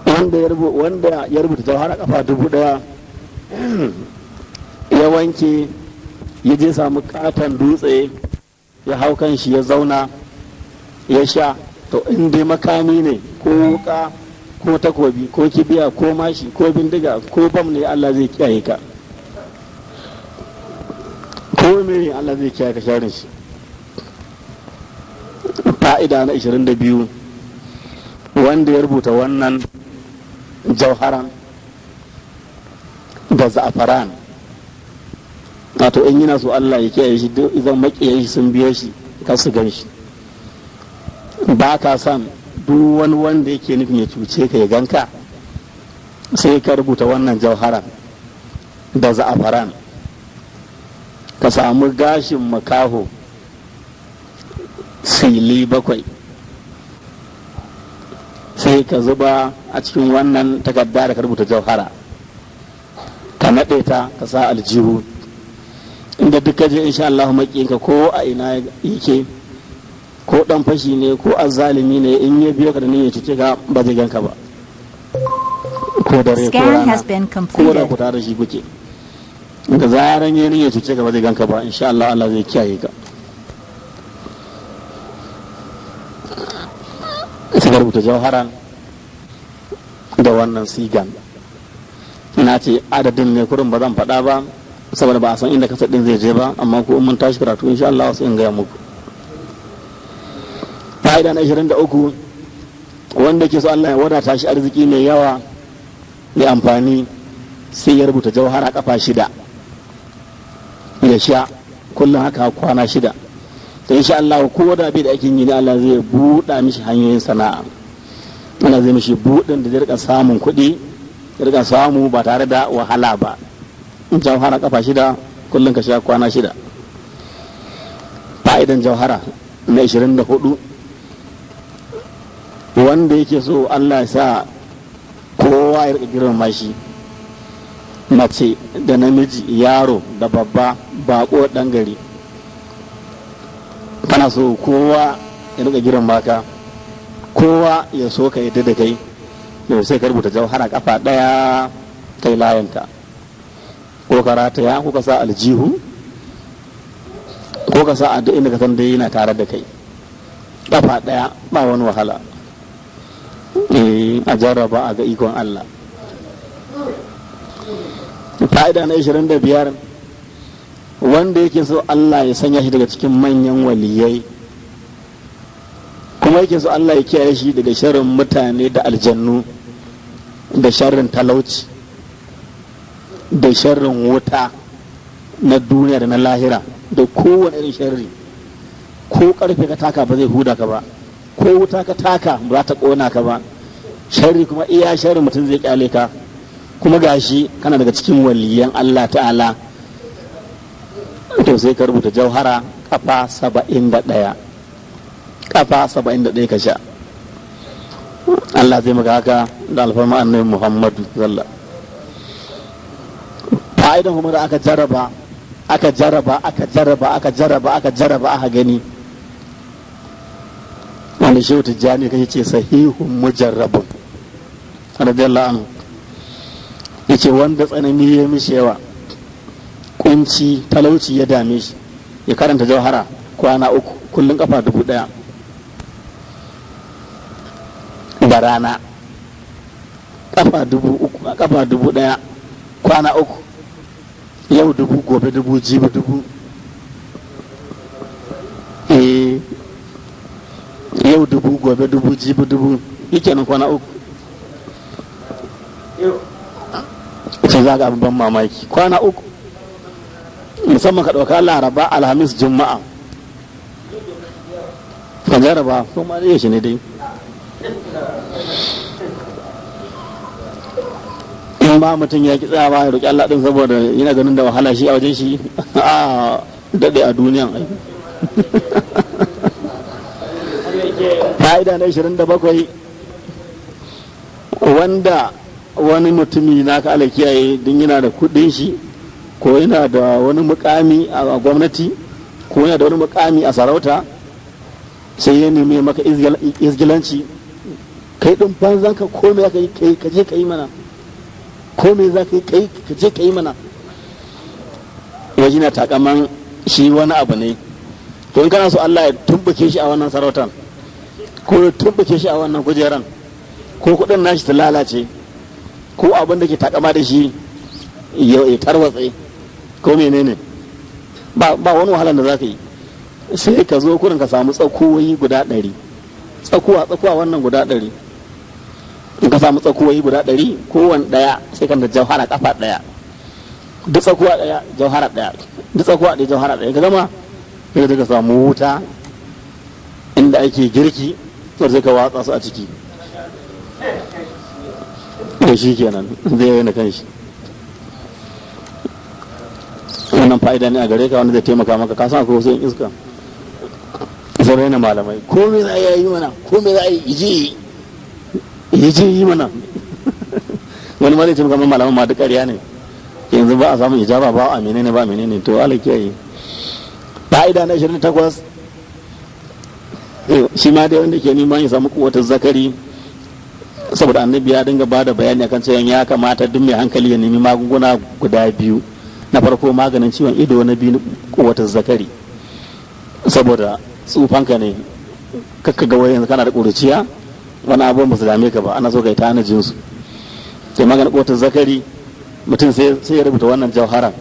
wanda ya rubuta jawhara kafa 1000 ya wanke, ya je samu katon dutse ya hau kan shi ya zauna ya sha, to in dai makami ne ko wuka Ko takobi ko kibiya ko mashi ko bindiga ko bam ne, Allah zai kiyaye ka. Ko me Allah zai kiyaye ka sharrin shi. Fa'ida na 22, wanda ya rubuta wannan jauharan da za'afaran, wato in yana so Allah ya kiyaye shi, duk idan makiyan shi sun biyo shi kar su gan shi. Ba ka san duk wani wanda yake nufin ya cuce ka ya ganka, sai ka rubuta wannan jauharan da za'afaran, ka samu gashin makaho sili 7, sai ka zuba a cikin wannan takarda da ka rubuta jauhara, ka naɗe ta ka sa aljihu. Inda duk ka je, insha Allah makiyinka ko a ina yake, ko dan fashi ne ko azzalimi ne, in ya biyo ka da niyyar cuce ka ba zai ganka ba, ko dare ko Scan rana, has been ko da completed. ku tare da shi kuke, da zaran ya niyyar cuce ka ba zai ganka ba, insha Allah Allah zai kiyaye ka. Sai ka rubuta jauharan da wannan sigan. Ina ce adadin ne kurin ba zan faɗa ba saboda ba a san inda kasar ɗin zai je ba, amma ko in mun tashi karatu insha Allah sai in gaya muku. Fa'ida na 23, wanda ke so Allah ya wadata shi arziki mai yawa mai amfani, sai ya rubuta jauhara kafa 6 ya sha kullum haka kwana 6. To insha Allah ko da bai da aikin yi ne, Allah zai buɗa mishi hanyoyin sana'a, Allah zai mishi buɗin da zai rika samun kuɗi, ya rika samu ba tare da wahala ba. In jauhara kafa 6 kullum ka sha kwana 6. Fa'idan jauhara na 24, wanda yake so Allah ya sa kowa ya rika girmama shi, mace da namiji, yaro da babba, bako dan gari, kana so kowa ya rika girmama ka, kowa ya so ka yadda da kai, to sai ka rubuta jauhara kafa 1 kai layanta, ko ka rataya, ko ka sa aljihu, ko ka sa a duk inda ka san dai yana tare da kai. Kafa 1 ba wani wahala. A jarraba a ga ikon Allah. Fa'ida na 25, wanda yake so Allah ya sanya shi daga cikin manyan waliyai, kuma yake so Allah ya kiyaye shi daga sharrin mutane da aljannu, da sharrin talauci, da sharrin wuta na duniya da na lahira, da kowane irin sharri, ko karfe ka taka ba zai huda ka ba, ko wuta ka taka ba za ta kona ka ba, sharri kuma iya sharri mutum zai kyale ka, kuma gashi kana daga cikin waliyan Allah ta'ala, to sai ka rubuta jauhara kafa 71, kafa 71 ka sha. Allah zai maka haka da alfarma annabi Muhammadu sallallahu. Fa'idan kuma da aka jarraba, aka jarraba, aka jarraba, aka jarraba, aka jarraba, aka gani, wanda Shehu Tijjani kace ce sahihun mujarrabun radiyallahu anhu, yace wanda tsanani ya mishi yawa, kunci talauci ya dame shi, ya karanta jauhara kwana 3 kullun kafa 1000 da rana, kafa 3000, kafa 1000 kwana 3, yau 1000, gobe 1000, jibi 1000, yau 1000, gobe 1000, jibi 1000, yake nan kwana 3. Sai za ga abin ban mamaki kwana 3, musamman ka ɗauka Laraba, Alhamis, Juma'a, ka jaraba ko ma zai shi ne dai. In ba mutum ya ki tsayawa ya roƙi Allah ɗin saboda yana ganin da wahala shi a wajen shi a daɗe a duniyan ai. Fa'ida na 27, wanda wani mutumi naka ala kiyaye din yana da kuɗin shi, ko yana da wani mukami a gwamnati, ko yana da wani mukami a sarauta, sai ya nemi maka izgilanci, kai ɗin banzan ka, ko me za ka yi kai ka je ka yi mana, ko me za ka yi kai ka je ka yi mana, wajen na takaman shi wani abu ne. To in kana so Allah ya tumbuke shi a wannan sarautan, ko ya tumbuke shi a wannan kujeran, Ko kuɗin nashi su lalace, ko abin da ke takama da shi ya tarwatse, ko menene. Ba wani wahalar da za ka yi, sai ka zo kurin ka samu tsakuwoyi guda 100, tsakuwa tsakuwa wannan guda 100. In ka samu tsakuwoyi guda 100, kowane ɗaya sai kan da jauhara kafa ɗaya, duk tsakuwa ɗaya jauhara ɗaya, duk tsakuwa ɗaya jauhara ɗaya. Ka gama sai ka samu wuta inda ake girki, sai ka watsa su a ciki. Da shi kenan zai yi na kanshi. Wannan fa'ida ne a gare ka wanda zai taimaka maka. Ka san akwai wasu yan iska sun raina malamai, ko me za a yi mana, ko me za a yi ije yi mana. Wani ma zai taimaka mana, malaman ma duk ƙarya ne, yanzu ba a samun ijaba, ba a menene ba menene. To Allah kiyaye. Fa'ida na 28, shi ma dai wanda ke neman ya samu kuwatar zakari, saboda annabi ya dinga ba da bayani akan cewa ya kamata duk mai hankali ya nemi magunguna guda biyu: na farko maganin ciwon ido, na biyu kuwatar zakari. Saboda tsufanka ne kakka ga wai yanzu kana da ƙuruciya, wani abubuwan ba su dame ka ba, ana so ka yi tanajin su. Sai maganin kuwatar zakari, mutum sai ya rubuta wannan jauhara,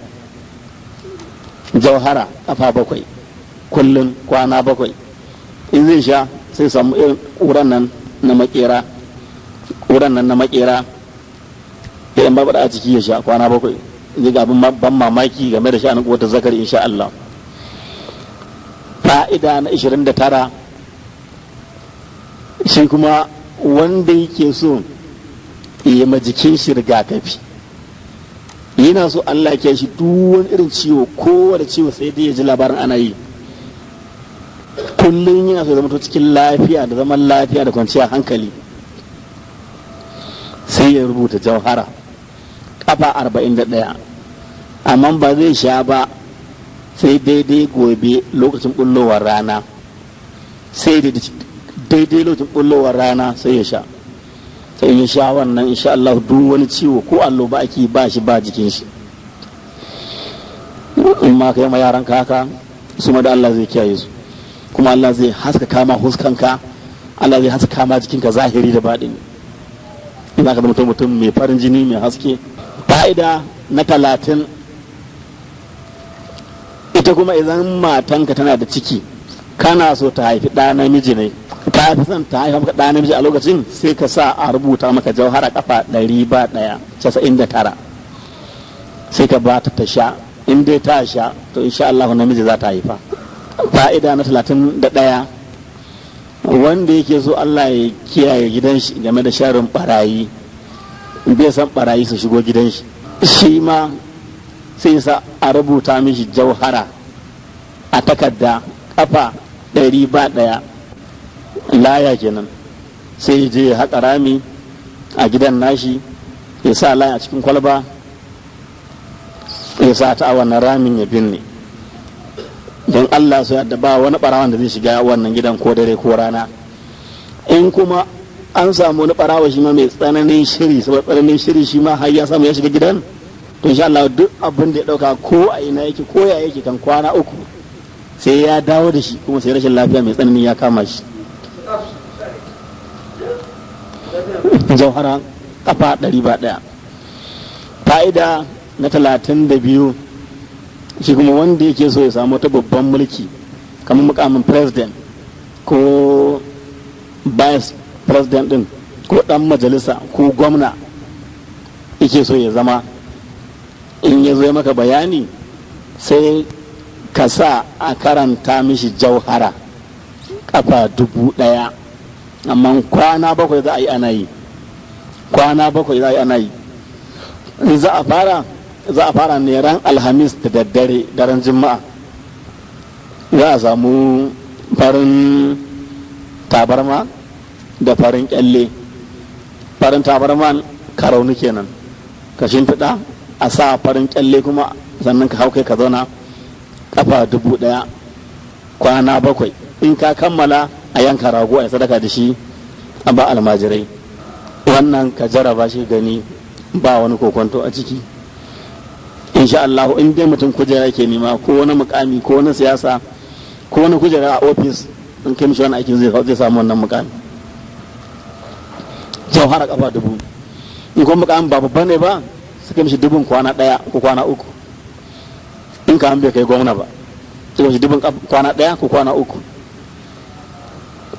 jauhara kafa 7 kullum kwana 7. In zai sha sai samu irin ƙuran nan na makera, ƙuran nan na makera idan babu a ciki, ya sha kwana 7, zai ga abin ban mamaki game da sha'anin kuwatar zakari insha Allah. Fa'ida na 29, shi kuma wanda yake so ya ma jikin shi rigakafi, yana so Allah ya shi duk wani irin ciwo, kowane ciwo sai dai ya ji labarin ana yi kullum, yana so ya zama cikin lafiya da zaman lafiya da kwanciyar hankali, sai ya rubuta jauhara kafa 41, amma ba zai sha ba sai daidai gobe lokacin bullowar rana, sai daidai lokacin bullowar rana sai ya sha. Sai ya sha wannan, insha Allah duk wani ciwo ko alloba ake ba shi ba jikin shi. In ma kai ma yaran ka haka, su ma da Allah zai kiyaye su, kuma Allah zai haska kama huskanka, Allah zai haska kama jikinka zahiri da baɗini, in za ka zama mutum mai farin jini mai haske. Fa'ida na 30, ita kuma idan matanka tana da ciki, kana so ta haifi ɗa namiji ne, ka fi son ta haifa maka ɗa namiji a lokacin, sai ka sa a rubuta maka jauhara kafa 100 ba 1, 99, sai ka ba ta sha. In dai ta sha, to insha Allah namiji za ta haifa. Fa'ida na 31, wanda yake so Allah ya kiyaye gidan shi game da sharrin barayi, bai san barayi su shigo gidan shi, shi ma sai sa a rubuta mishi jauhara a takarda kafa 100 ba 1, laya kenan. Sai je ya haƙa rami a gidan nashi, ya sa laya a cikin kwalba, ya sa ta a wannan ramin ya binne. Don Allah su yadda ba wani barawan da zai shiga wannan gidan ko dare ko rana. In kuma an samu wani barawa shi ma mai tsananin shiri, saboda tsananin shiri shi ma har ya samu ya shiga gidan, to insha Allah duk abin da ya dauka ko a ina yake ko ya yake, kan kwana 3 sai ya dawo da shi, kuma sai rashin lafiya mai tsanani ya kama shi. Jauhara kafa 100 ba 1. Fa'ida na 32, shi kuma wanda yake so ya samu wata babban mulki kamar mukamin president ko vice president din ko dan majalisa ko gwamna yake so ya zama, in ya zo maka bayani sai ka sa a karanta mishi jauhara kafa 1000, amma kwana 7 za a yi ana yi, kwana 7 za a yi ana yi. Za a fara za a fara ne ran Alhamis da daddare, daren Juma'a. Za a samu farin tabarma da farin kyalle. Farin tabarman karauni kenan, ka shimfiɗa, a sa farin kyalle kuma, sannan ka hau kai ka zauna kafa 1000 kwana 7. In ka kammala, a yanka rago a sadaka da shi, a ba almajirai. Wannan ka jaraba shi gani, ba wani kokonto a ciki insha Allah. In dai mutum kujera yake nema, ko wani mukami, ko wani siyasa, ko wani kujera a ofis, in kai mishi wani aikin zai samu wannan mukami. Jauhara kafa 1000. In kuma mukamin ba babba ne ba, suka mishi 1000 kwana 1 ko kwana 3. In ka an bai kai gwamna ba, suka mishi 1000 kwana 1 ko kwana 3.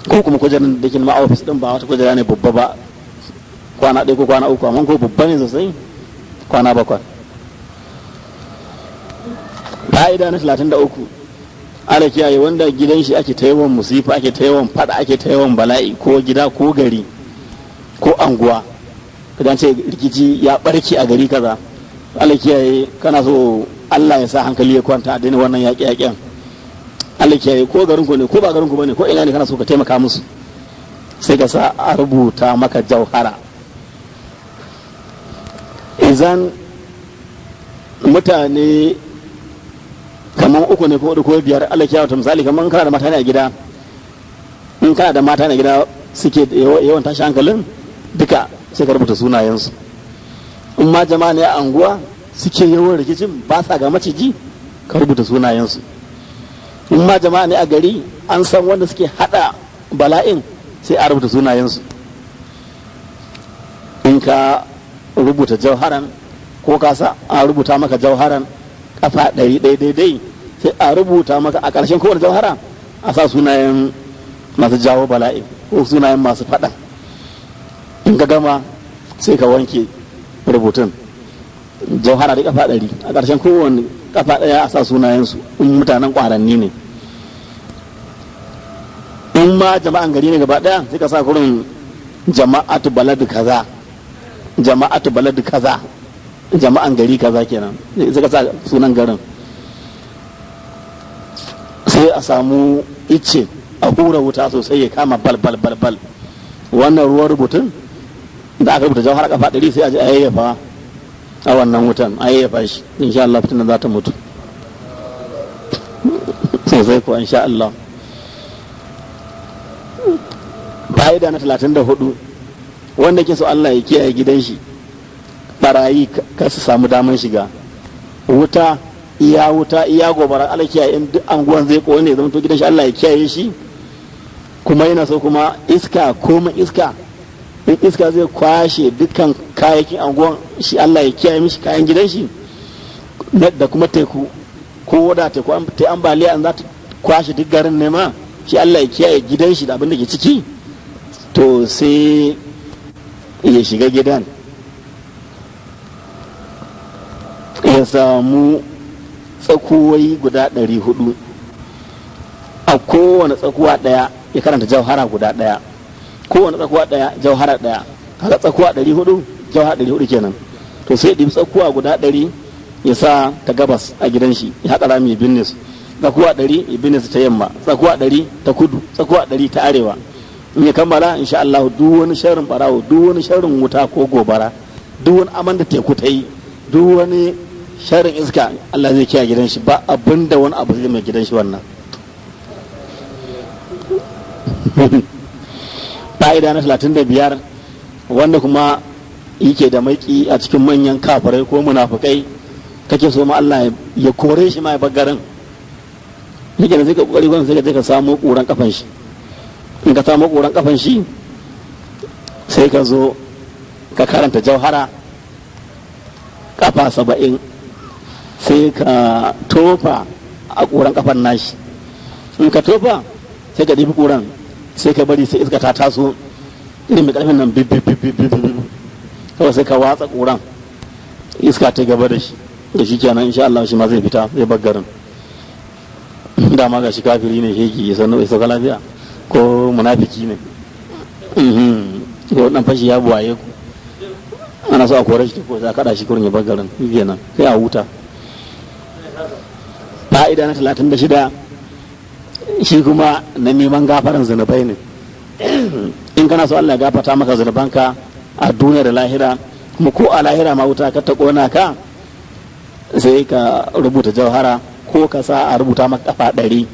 Ko kuma kujerar da ke ma ofis din ba wata kujera ne babba ba, kwana 1 ko kwana 3, amma ko babba ne sosai kwana 7. Fa'ida na 33, ala kiyaye wanda gidan shi ake ta yawan musifa, ake ta yawan fada, ake ta yawan bala'i, ko gida ko gari ko anguwa, kadan ce rikici ya barke a gari kaza. Allah kiyaye, kana so Allah ya sa hankali ya kwanta a daina wannan yaƙe-yaƙen. Allah kiyaye, ko garin ku ne ko ba garin ku bane ko ina ne, kana so ka taimaka musu, sai ka sa a rubuta maka jauhara. Idan mutane kamar 3 ne ko 4 ko 5, Allah kiyaye, ta misali kamar kana da mata ne a gida, in kana da mata ne a gida suke yawan tashi hankalin duka, sai ka rubuta sunayensu. In ma jama'a ne a anguwa suke yawan rikicin ba sa ga maciji, ka rubuta sunayensu. In ma jama'a ne a gari an san wanda suke hada bala'in, sai a rubuta sunayensu. In ka rubuta jauharan ko ka sa a rubuta maka jauharan kafa 100 daidai, sai a rubuta maka a ƙarshen kowane jauhara a sa sunayen masu jawo bala'i ko sunayen masu faɗa. In ka gama sai ka wanke rubutun jauhara da kafa 100, a ƙarshen kowane kafa 1 a sa sunayensu in mutanen ƙwaranni ne. In ma jama'an gari ne gaba ɗaya, sai ka sa kurin jama'atu baladu kaza, jama'atu baladu kaza, jama'an gari kaza kenan, sai ka sa sunan garin. Sai a samu icce a hura wuta sosai ya kama bal bal bal bal. Wannan ruwan rubutun da aka rubuta jauhar kafa 100, sai a ji a yayyafa a wannan wutan, a yayyafa shi, insha Allah fitina za ta mutu sosai ko insha Allah. Fa'ida na 34, wanda ke so Allah ya kiyaye gidan shi, barayi kar su samu daman shiga, wuta iya wuta iya gobara, Allah kiyaye, in duk anguwan zai kone zama to gidan shi Allah ya kiyaye shi. Kuma yana so kuma iska, komai iska, in iska zai kwashe dukkan kayayyakin anguwan shi, Allah ya kiyaye mishi kayan gidan shi, da kuma teku, ko da teku ta ambaliya an za ta kwashe duk garin ne ma, shi Allah ya kiyaye gidan shi da abin da ke ciki. To sai ya shiga gidan ya samu tsakuwai guda 400, a kowane tsakuwa ɗaya ya karanta jauhara guda ɗaya, kowane tsakuwa ɗaya jauhara ɗaya, haka tsakuwa 400 jauhara 400 kenan. To sai ɗibi tsakuwa guda 100 ya sa ta gabas a gidan shi, ya haƙa rami ya binne su, tsakuwa 100 ya binne su ta yamma, tsakuwa 100 ta kudu, tsakuwa 100 ta arewa. In ya kammala, insha Allah duk wani sharrin barawo, duk wani sharrin wuta ko gobara, duk wani aman da teku ta yi, duk wani sharrin iska, Allah zai kiyaye gidan shi, ba abinda wani abu zai mai gidan shi. Wannan fa'ida na 35, wanda kuma yake da maiki a cikin manyan kafirai ko munafukai, kake so ma Allah ya kore shi ma ya bar garin, yake da sai ka kokari wannan, sai ka je ka samu kuran kafan shi. In ka samu kuran kafan shi, sai ka zo ka karanta jauhara kafa 70, sai ka tofa a kuran kafan nashi. In ka tofa, sai ka ɗibi kuran, sai ka bari sai iska ta taso irin mai karfin nan bibibibibib, kawai sai ka watsa kuran, iska ta gaba da shi, da shi kenan insha Allah shi ma zai fita zai bar garin. Dama ga shi kafiri ne sheki ya sanu ya sauka lafiya, ko munafiki ne ko dan fashi ya buwaye ku, ana so a kore shi ko za kada shi kurin ya bar garin kenan, sai a huta. Fa'ida na 36, shi kuma na neman gafaran zunubai ne. In kana so Allah ya gafarta maka zunubanka a duniya da lahira, kuma ko a lahira ma wuta ka ta kona ka, sai ka rubuta jauhara ko ka sa a rubuta maka kafa 100.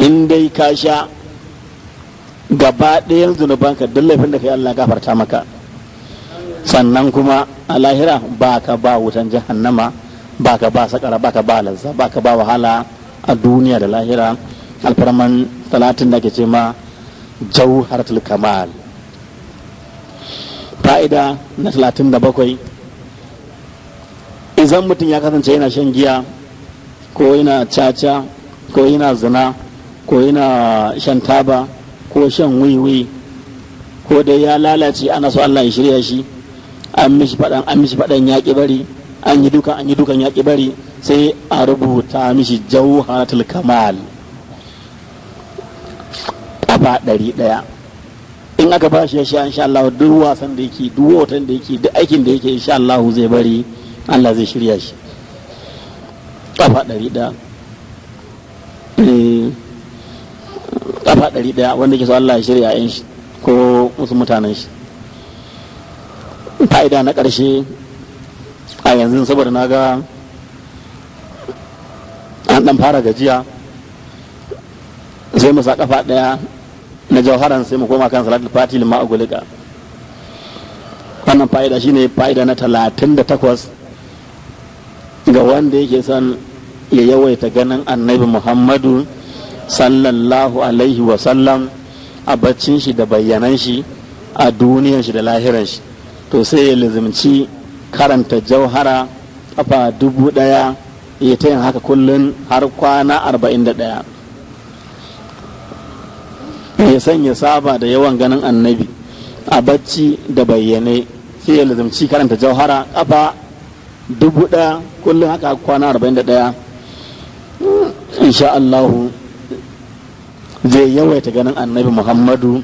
In dai ka sha gaba ɗayan zunubanka, duk laifin da kai Allah ya gafarta maka. Sannan kuma a lahira ba ka ba wutan jahannama, ba ka ba sakara, ba ka ba lazza, ba ka ba wahala a duniya da lahira, alfarman talatin da ke ce ma jauharatul kamal. Fa'ida na 37, idan mutum ya kasance yana shan giya ko yana caca ko yana zina ko yana shan taba ko shan wiwi ko dai ya lalace, ana so Allah ya shirya shi, an mishi faɗan an mishi faɗan ya ƙi bari, an yi dukan an yi dukan ya ƙi bari, sai a rubuta mishi Jauharatul Kamal kafa 100. In aka ba shi ya sha, insha Allah duk wasan da yake, duk watan da yake, duk aikin da yake, insha Allah zai bari, Allah zai shirya shi. Kafa 100, kafa 100, wanda ke so Allah ya shirya yan shi ko wasu mutanen shi. Fa'ida na ƙarshe a yanzu, saboda na ga an ɗan fara gajiya, sai mu sa kafa ɗaya na jauharan, sai mu koma kan Salatul Fati lima ugulika. Wannan fa'ida shine fa'ida na 38 ga wanda yake son ya yawaita ganin Annabi Muhammadu sallallahu alaihi wasallam a baccin shi da bayyanan shi, a duniyan shi da lahiran shi, to sai ya lizimci karanta jauhara kafa 1000, ya ta yin haka kullum har kwana 41, ya sanya saba da yawan ganin Annabi a bacci da bayyane. Sai ya lizimci karanta jauhara kafa 1000 kullum haka kwana 41, insha Allahu zai yawaita ganin Annabi Muhammadu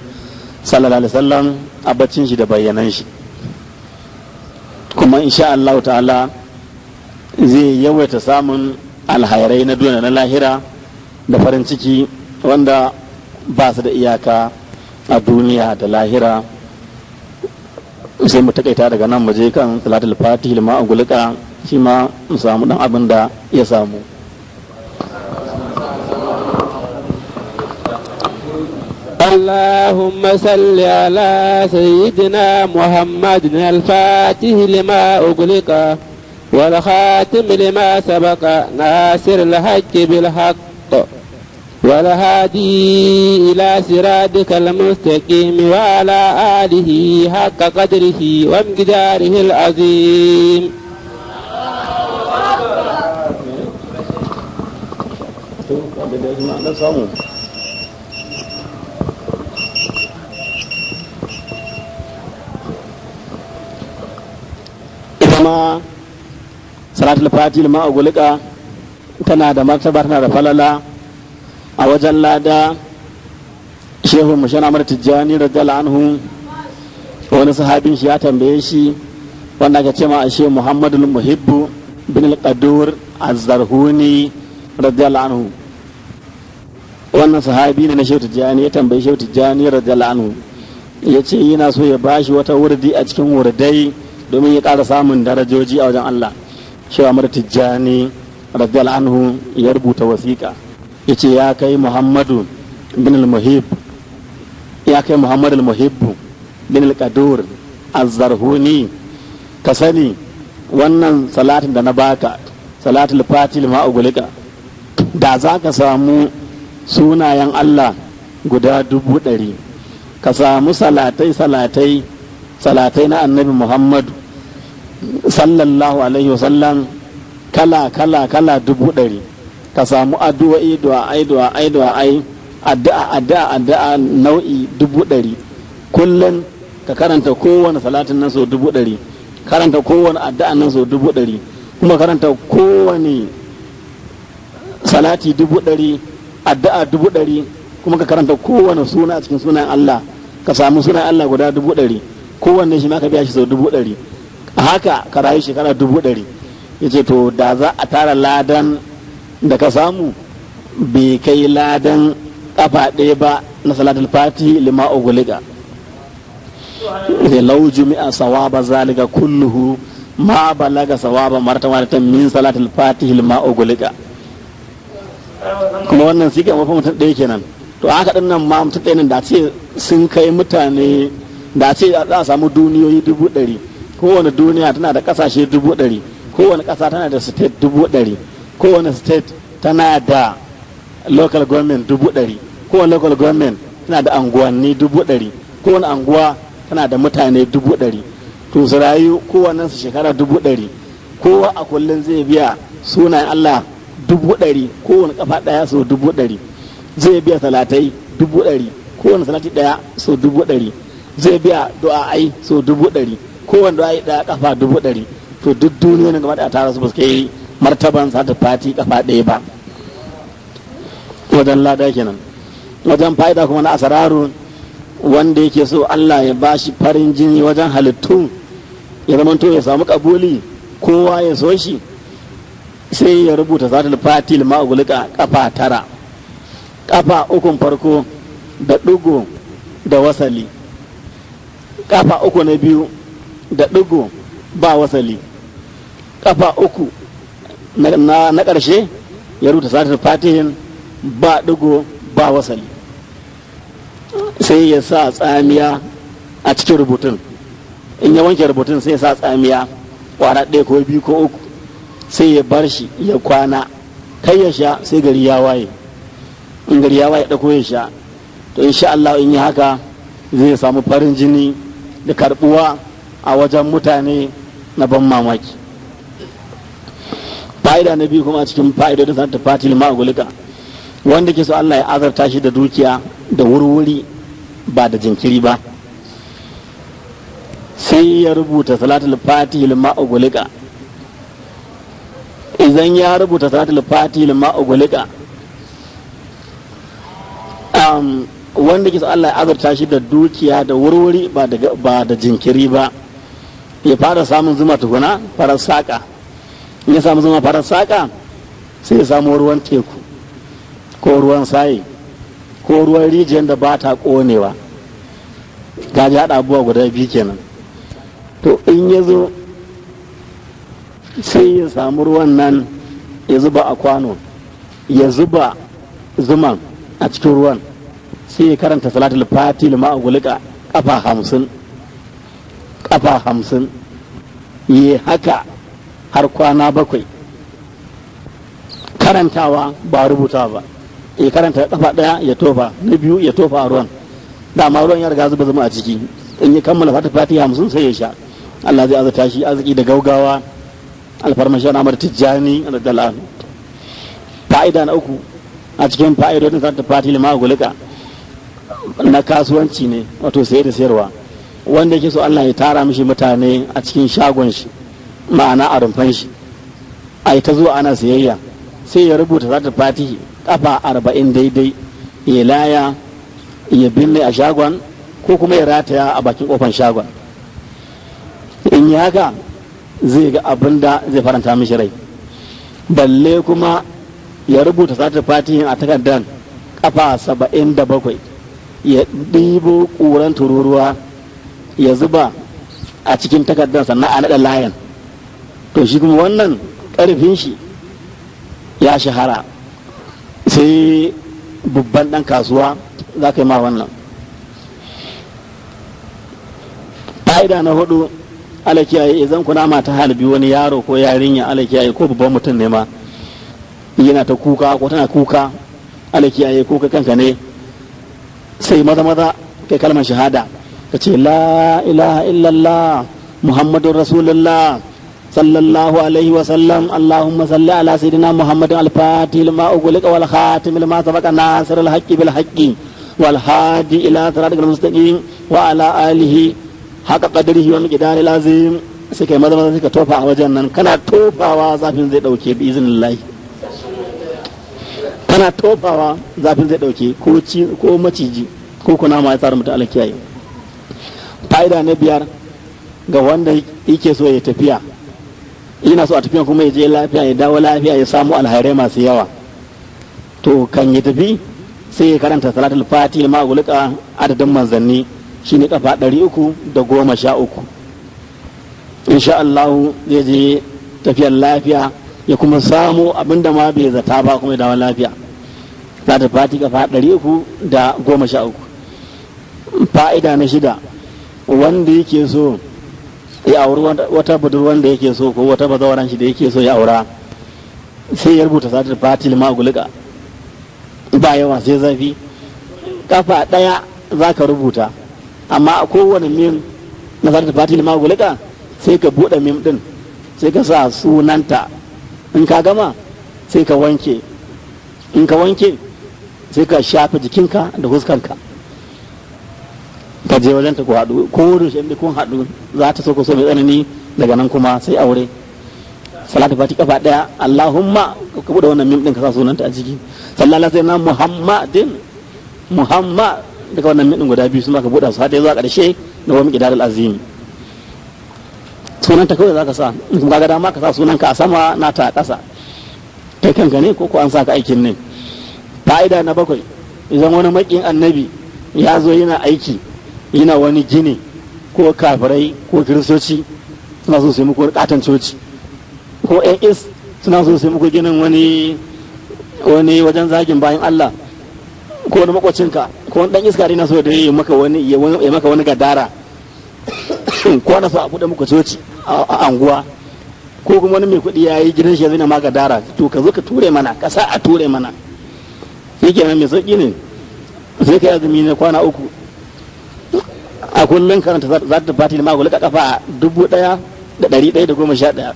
sallallahu alaihi wasallam a baccin shi da bayyanan shi. Kuma insha Allah ta'ala zai yawaita samun alhairai na duniya na lahira da farin ciki wanda ba su da iyaka a duniya da lahira. Sai mu takaita daga nan, mu je kan Salatul Fatih ma a gulka, shi ma mu samu dan abin da ya samu. اللهم صل على سيدنا محمد الفاتح لما أغلق والخاتم لما سبق ناصر الحق بالحق والهادي إلى صراطك المستقيم وعلى آله حق قدره وامقداره العظيم. Ita ma Salatul Fati ma ugulika tana da martaba, tana da falala a wajen lada. Shehu Mushan Amar Tijjani radiyallahu anhu, wani sahabin shi ya tambaye shi, wanda aka ce ma ashe Muhammadu Muhibbu bin al-Qadur az-Zarhuni radiyallahu anhu, wannan sahabi ne na Shehu Tijjani, ya tambayi Shehu Tijjani radiyallahu anhu, ya ce yana so ya bashi wata wurdi a cikin wurdai domin ya ƙara samun darajoji a wajen Allah. Shehu Amar Tijjani radiyallahu anhu ya rubuta wasiƙa, ya ce ya kai Muhammadu bin al-Muhib, ya kai Muhammadu al-Muhibbu bin al-Qadur az-Zarhuni, ka sani wannan salatin da na baka, Salatul Fatil ma'ugulika, da za ka samu sunayen Allah guda 100,000, ka samu salatai salatai salatai na Annabi Muhammadu sallallahu alaihi wasallam kala kala kala 100,000, ka samu addu'o'i du'a'ai du'a'ai du'a'ai addu'a addu'a addu'a nau'i 100,000, kullum ka karanta kowane salatin nan sau 100,000, karanta kowane addu'a nan sau 100,000, kuma karanta kowane salati 100,000, addu'a 100,000, kuma ka karanta kowane suna a cikin sunan Allah, ka samu sunan Allah guda 100,000, kowanne shi ma ka biya shi sau 100,000, haka ka rayu shekara 100,000. Ya ce to da za a tara ladan da ka samu, bai kai ladan kafa ɗaya ba na Salatul Fati lima ugulika. Lau jumi'a sawaba zalika kulluhu ma balaga sawaba martaba min Salatul Fati lima ugulika. Kuma wannan siga mafi mutum ɗaya kenan. To haka ɗin nan ma mutum ɗaya nan, da ce sun kai mutane, da ce za a samu duniyoyi 100,000, kowane duniya tana da ƙasashe 100,000, kowane ƙasa tana da state 100,000, kowane state tana da local government 100,000, kowane local government tana da anguwanni 100,000, kowane anguwa tana da mutane 100,000. To su rayu kowannen su shekara 100,000, kowa a kullum zai biya sunayen Allah 100,000, kowane kafa ɗaya sau 100,000. Zai biya salatai 100,000, kowane salati ɗaya sau 100,000. Zai biya du'a'ai sau 100,000, kowane du'a'i ɗaya kafa 100,000. To duk duniya gaba da tara su ba su kai martaban sata fati kafa ɗaya ba wajen lada kenan. Wajen fa'ida kuma na asararu, wanda yake so Allah ya bashi farin jini wajen halittu, ya zamanto ya samu kabuli, kowa ya so shi, sai ya rubuta satul fati ma'ugulika kafa 9, kafa 3 farko da ɗigo da wasali, kafa 3 na biyu da ɗigo ba wasali, kafa 3 na ƙarshe ya rubuta satul fatihin ba ɗigo ba wasali. Sai ya sa tsamiya a cikin rubutun. In ya wanke rubutun sai ya sa tsamiya kwara 1 ko 2 ko 3, sai ya bar shi ya kwana, kai ya sha sai gari ya waye. In gari ya waye ɗauko ya sha. To insha Allah in yi haka zai samu farin jini da karbuwa a wajen mutane na ban mamaki. Fa'ida na biyu kuma a cikin fa'idodin sanata fatil ma'agulika, wanda ke so Allah ya azarta shi da dukiya da wurwuri ba da jinkiri ba, sai ya rubuta salatul fatihil ma'ugulika. Idan ya rubuta salatul fatihil ma'ugulika, wanda ke so Allah ya azarta shi da dukiya da wurwuri ba da jinkiri ba, ya fara samun zuma tukuna farar saƙa. In ya samu zuma farar saƙa, sai ya samu ruwan teku ko ruwan saye ko ruwan rijiyar da ba ta ƙonewa. Gaji haɗa abubuwa guda biyu kenan. To in ya zo sai ya samu ruwan nan ya zuba a kwano, ya zuba zuman a cikin ruwan, sai ya karanta salatul fatil ma'agulika kafa 50, kafa 50, yi haka har kwana 7. Karantawa ba rubuta ba, ya karanta kafa 1 ya tofa, na 2 ya tofa a ruwan, dama ruwan ya riga zuba zuma a ciki. In ya kammala fati 50 sai ya sha. Allah zai azurta shi arziki da gaugawa, alfarmashi na Amar Tijjani radiyallahu anhu. Fa'ida na uku a cikin fa'idodin salatul fatil ma'agulika na kasuwanci ne, wato saye da sayarwa. Wanda yake so Allah ya tara mishi mutane a cikin shagon shi, ma'ana a rumfan shi, ai ta zuwa ana sayayya, sai ya rubuta salatul fatihi kafa 40 daidai, ya laya ya binne a shagon ko kuma ya rataya a bakin kofan shagon. In yi haka zai ga abin da zai faranta mishi rai. Balle kuma ya rubuta salatul fatihin a takardar kafa 77, ya ɗibo ƙuran tururuwa ya zuba a cikin takardar, sannan a naɗa layan. To shi kuma wannan ƙarfin shi ya shahara, sai babban ɗan kasuwa za ka yi ma wannan. Fa'ida na hudu, ala kiyaye, idan kuna mata halbi wani yaro ko yarinya, ala kiyaye, ko babban mutum ne ma yana ta kuka ko tana kuka, ala kiyaye, ko kai kanka ne, sai maza maza kai kalmar shahada, ka ce la ilaha illallah muhammadun rasulullah sallallahu alaihi wa sallam, allahumma salli ala sayyidina muhammadin al-fatih lima ughliqa wal khatim lima sabaqa nasir al-haqqi bil haqqi wal hadi ila siratil mustaqim wa ala alihi haka qadrihi wa miqdaril azim. Sai kai maza maza sai ka tofa a wajen nan, kana tofawa zafin zai dauke bi iznillahi. Kana tofawa zafin zai dauke, ko ci ko maciji ko kunama ya tsara mutu, alkiyaye. Fa'ida na biyar, ga wanda yake so ya tafiya, yana so a tafiya kuma ya je lafiya ya dawo lafiya ya samu alhairai masu yawa, to kan ya tafi sai ya karanta salatul fati ma gulika adadin manzanni, shine kafa 313. Insha Allah zai je tafiyar lafiya ya kuma samu abinda ma bai zata ba, kuma ya dawo lafiya. Salatul fati kafa 313. Fa'ida na shida, wanda yake so ya auri wata budurwan da yake so ko wata bazawaran shi da yake so ya aura, sai ya rubuta salatul fatil magulika, ba yawa sai zafi, kafa ɗaya za ka rubuta. Amma a kowane mim na salatul fati lima gulika sai ka buɗe mim din, sai ka sa sunanta. In ka gama sai ka wanke, in ka wanke sai ka shafe jikinka da huskanka, ka je wajen ta ku haɗu. Ko da shi kun haɗu za ta so ko so mai tsanani. Daga nan kuma sai aure. Salatu fati kafa daya, Allahumma ka bude wannan mim din ka sa sunanta a ciki, sallallahu alaihi wasallam Muhammadin Muhammad. Daga wannan mim din guda biyu sun ka buɗe su har zuwa ƙarshe na wani qidar azim. Sunanta kawai zaka sa. In kuma ga dama ka sa sunanka a sama, nata a ƙasa, kai kanka ne ko ko an sa ka aikin ne. Fa'ida na bakwai, idan wani makin annabi ya zo yana aiki, yana wani gini, ko kafirai ko kiristoci suna so su yi muku katon coci, ko yan is suna so su yi muku ginin wani wajen zagin bayan Allah, ko wani makwacinka ko wani dan iska na so da ya maka wani ya maka wani gadara, ko na so a bude muku coci a anguwa, ko kuma wani mai kuɗi ya yi gidan shi ya zina ma gadara, to ka zo ka ture mana, ka sa a ture mana. Shi kenan, mai sauƙi ne. Sai ka yi azumi na kwana 3, a kullum karanta za ta fati da magulika kafa 1111.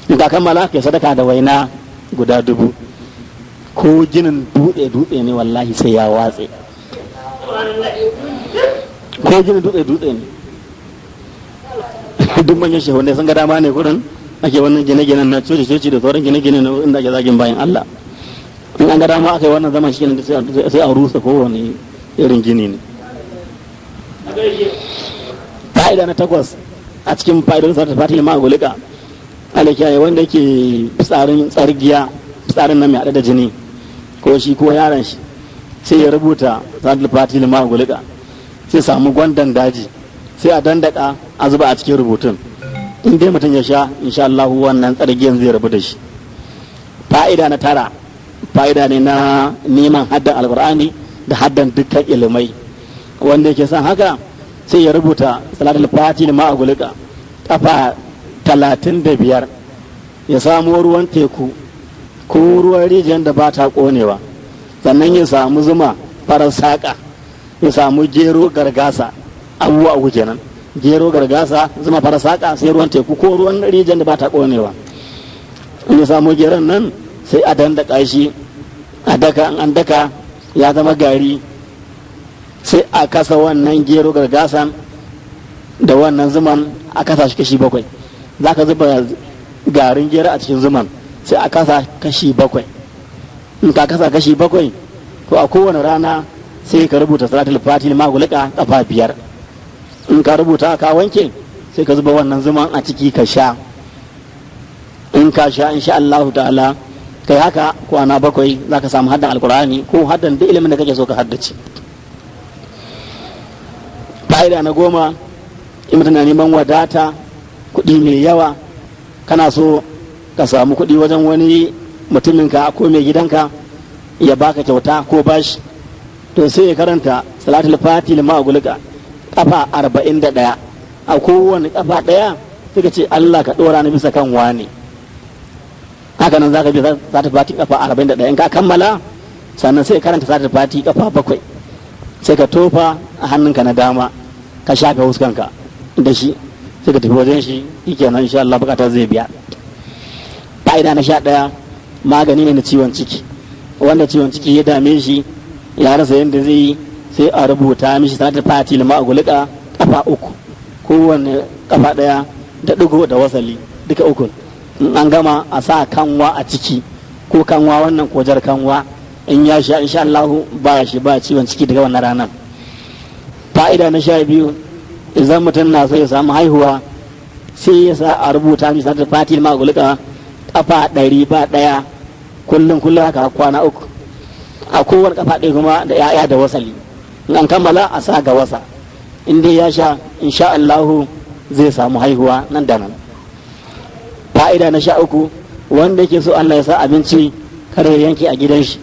In ka kammala ka sadaka da waina guda 1000. Ko ginin dutse dutse ne, wallahi sai ya watse. Ko ginin dutse dutse ne, duk manyan shehunai sun ga dama ne kurin ake wannan gine-ginen na coci-coci da sauran gine-gine na inda ake zagin bayan Allah. In an ga dama aka yi wannan zaman shi sai a rusa kowane irin gini ne. Fa'ida na takwas a cikin fa'idar sa fatil ma'agulika, alakiyaye wanda yake fitsarin tsargiya, fitsarin nan mai haɗe da jini, ko shi ko yaron shi, sai ya rubuta salatul fatil ma'agulika, sai samu gwandan daji, sai a dandaka a zuba a cikin rubutun. In dai mutum ya sha, insha Allah wannan tsargiyan zai rabu da shi. Fa'ida na tara, fa'ida ne na neman haddan alqur'ani da haddan dukkan ilimai. Wanda yake son haka sai ya rubuta salatul fati ma a gulika kafa 35, ya samo ruwan teku ko ruwan rijiyar da ba ta konewa, sannan ya samu zuma farar saƙa, ya samu gero gargasa, abubuwa uku kenan: gero gargasa, zuma farar saƙa, sai ruwan teku ko ruwan rijiyar da ba ta konewa. In ya samu geron nan sai a dandaka shi, a daka, an daka ya zama gari, sai a kasa wannan gero gargasan da wannan zuman, a kasa shi kashi 7. Za ka zuba garin gero a cikin zuman, sai a kasa kashi 7. In ka kasa kashi 7, to a kowane rana sai ka rubuta salatul fatih magulika kafa 5. In ka rubuta ka wanke, sai ka zuba wannan zuman a ciki ka sha. In ka sha, insha Allah ta'ala, kai haka kwana 7, za ka samu haddan alkur'ani ko haddan duk ilimin da kake so ka haddace. Fa'ida na 10, in mutum na neman wadata, kuɗi mai yawa, kana so ka samu kuɗi wajen wani mutuminka ko mai gidanka ya baka kyauta ko bashi, to sai ya karanta salatul fati lima gulka kafa 41. A kowane kafa ɗaya sai ka ce Allah ka ɗora ni bisa kan wani. Haka nan zaka bi salatul fati kafa 41. In ka kammala, sannan sai karanta salatul fati kafa 7, sai ka tofa a hannunka na dama, ka shafe huskanka da shi, sai ka tafi wajen shi. Shikenan, insha Allah bukata zai biya. Fa'ida na 11, magani ne na ciwon ciki. Wanda ciwon ciki ya dame shi ya rasa yadda zai yi, sai a rubuta mishi sanatar fati lima agulika kafa 3, kowanne kafa ɗaya da ɗigo da wasali duka 3. In an gama a sa kanwa a ciki, ko kanwa wannan ko jar kanwa. In ya sha, insha Allah ba shi ba ciwon ciki daga wannan ranar. Fa'ida na 12, idan mutum na so ya samu haihuwa, sai ya sa a rubuta mishi sanatar fati lima agulika kafa 100 ba ɗaya, kullum kullum haka kwana 3. A kowane kafa ɗaya kuma da 'ya'ya da wasali. In an kammala a sa ga wasa. In dai ya sha, insha Allahu zai samu haihuwa nan da nan. Fa'ida na 13, wanda yake so Allah ya sa abinci kada ya yanke a gidan shi,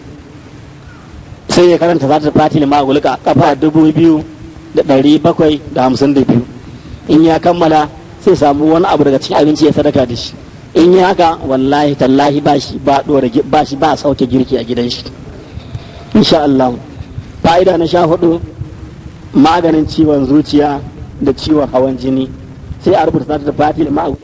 sai ya karanta zata fati magulka kafa 2752. In ya kammala sai samu wani abu daga cikin abinci ya sadaka da shi. In yi haka, wallahi tallahi ba shi ba dora ba shi ba sauke girki a gidan shi, insha Allah. Fa'ida na 14, Maganin ciwon zuciya da ciwon hawan jini, sai a rubuta salatul fati lima.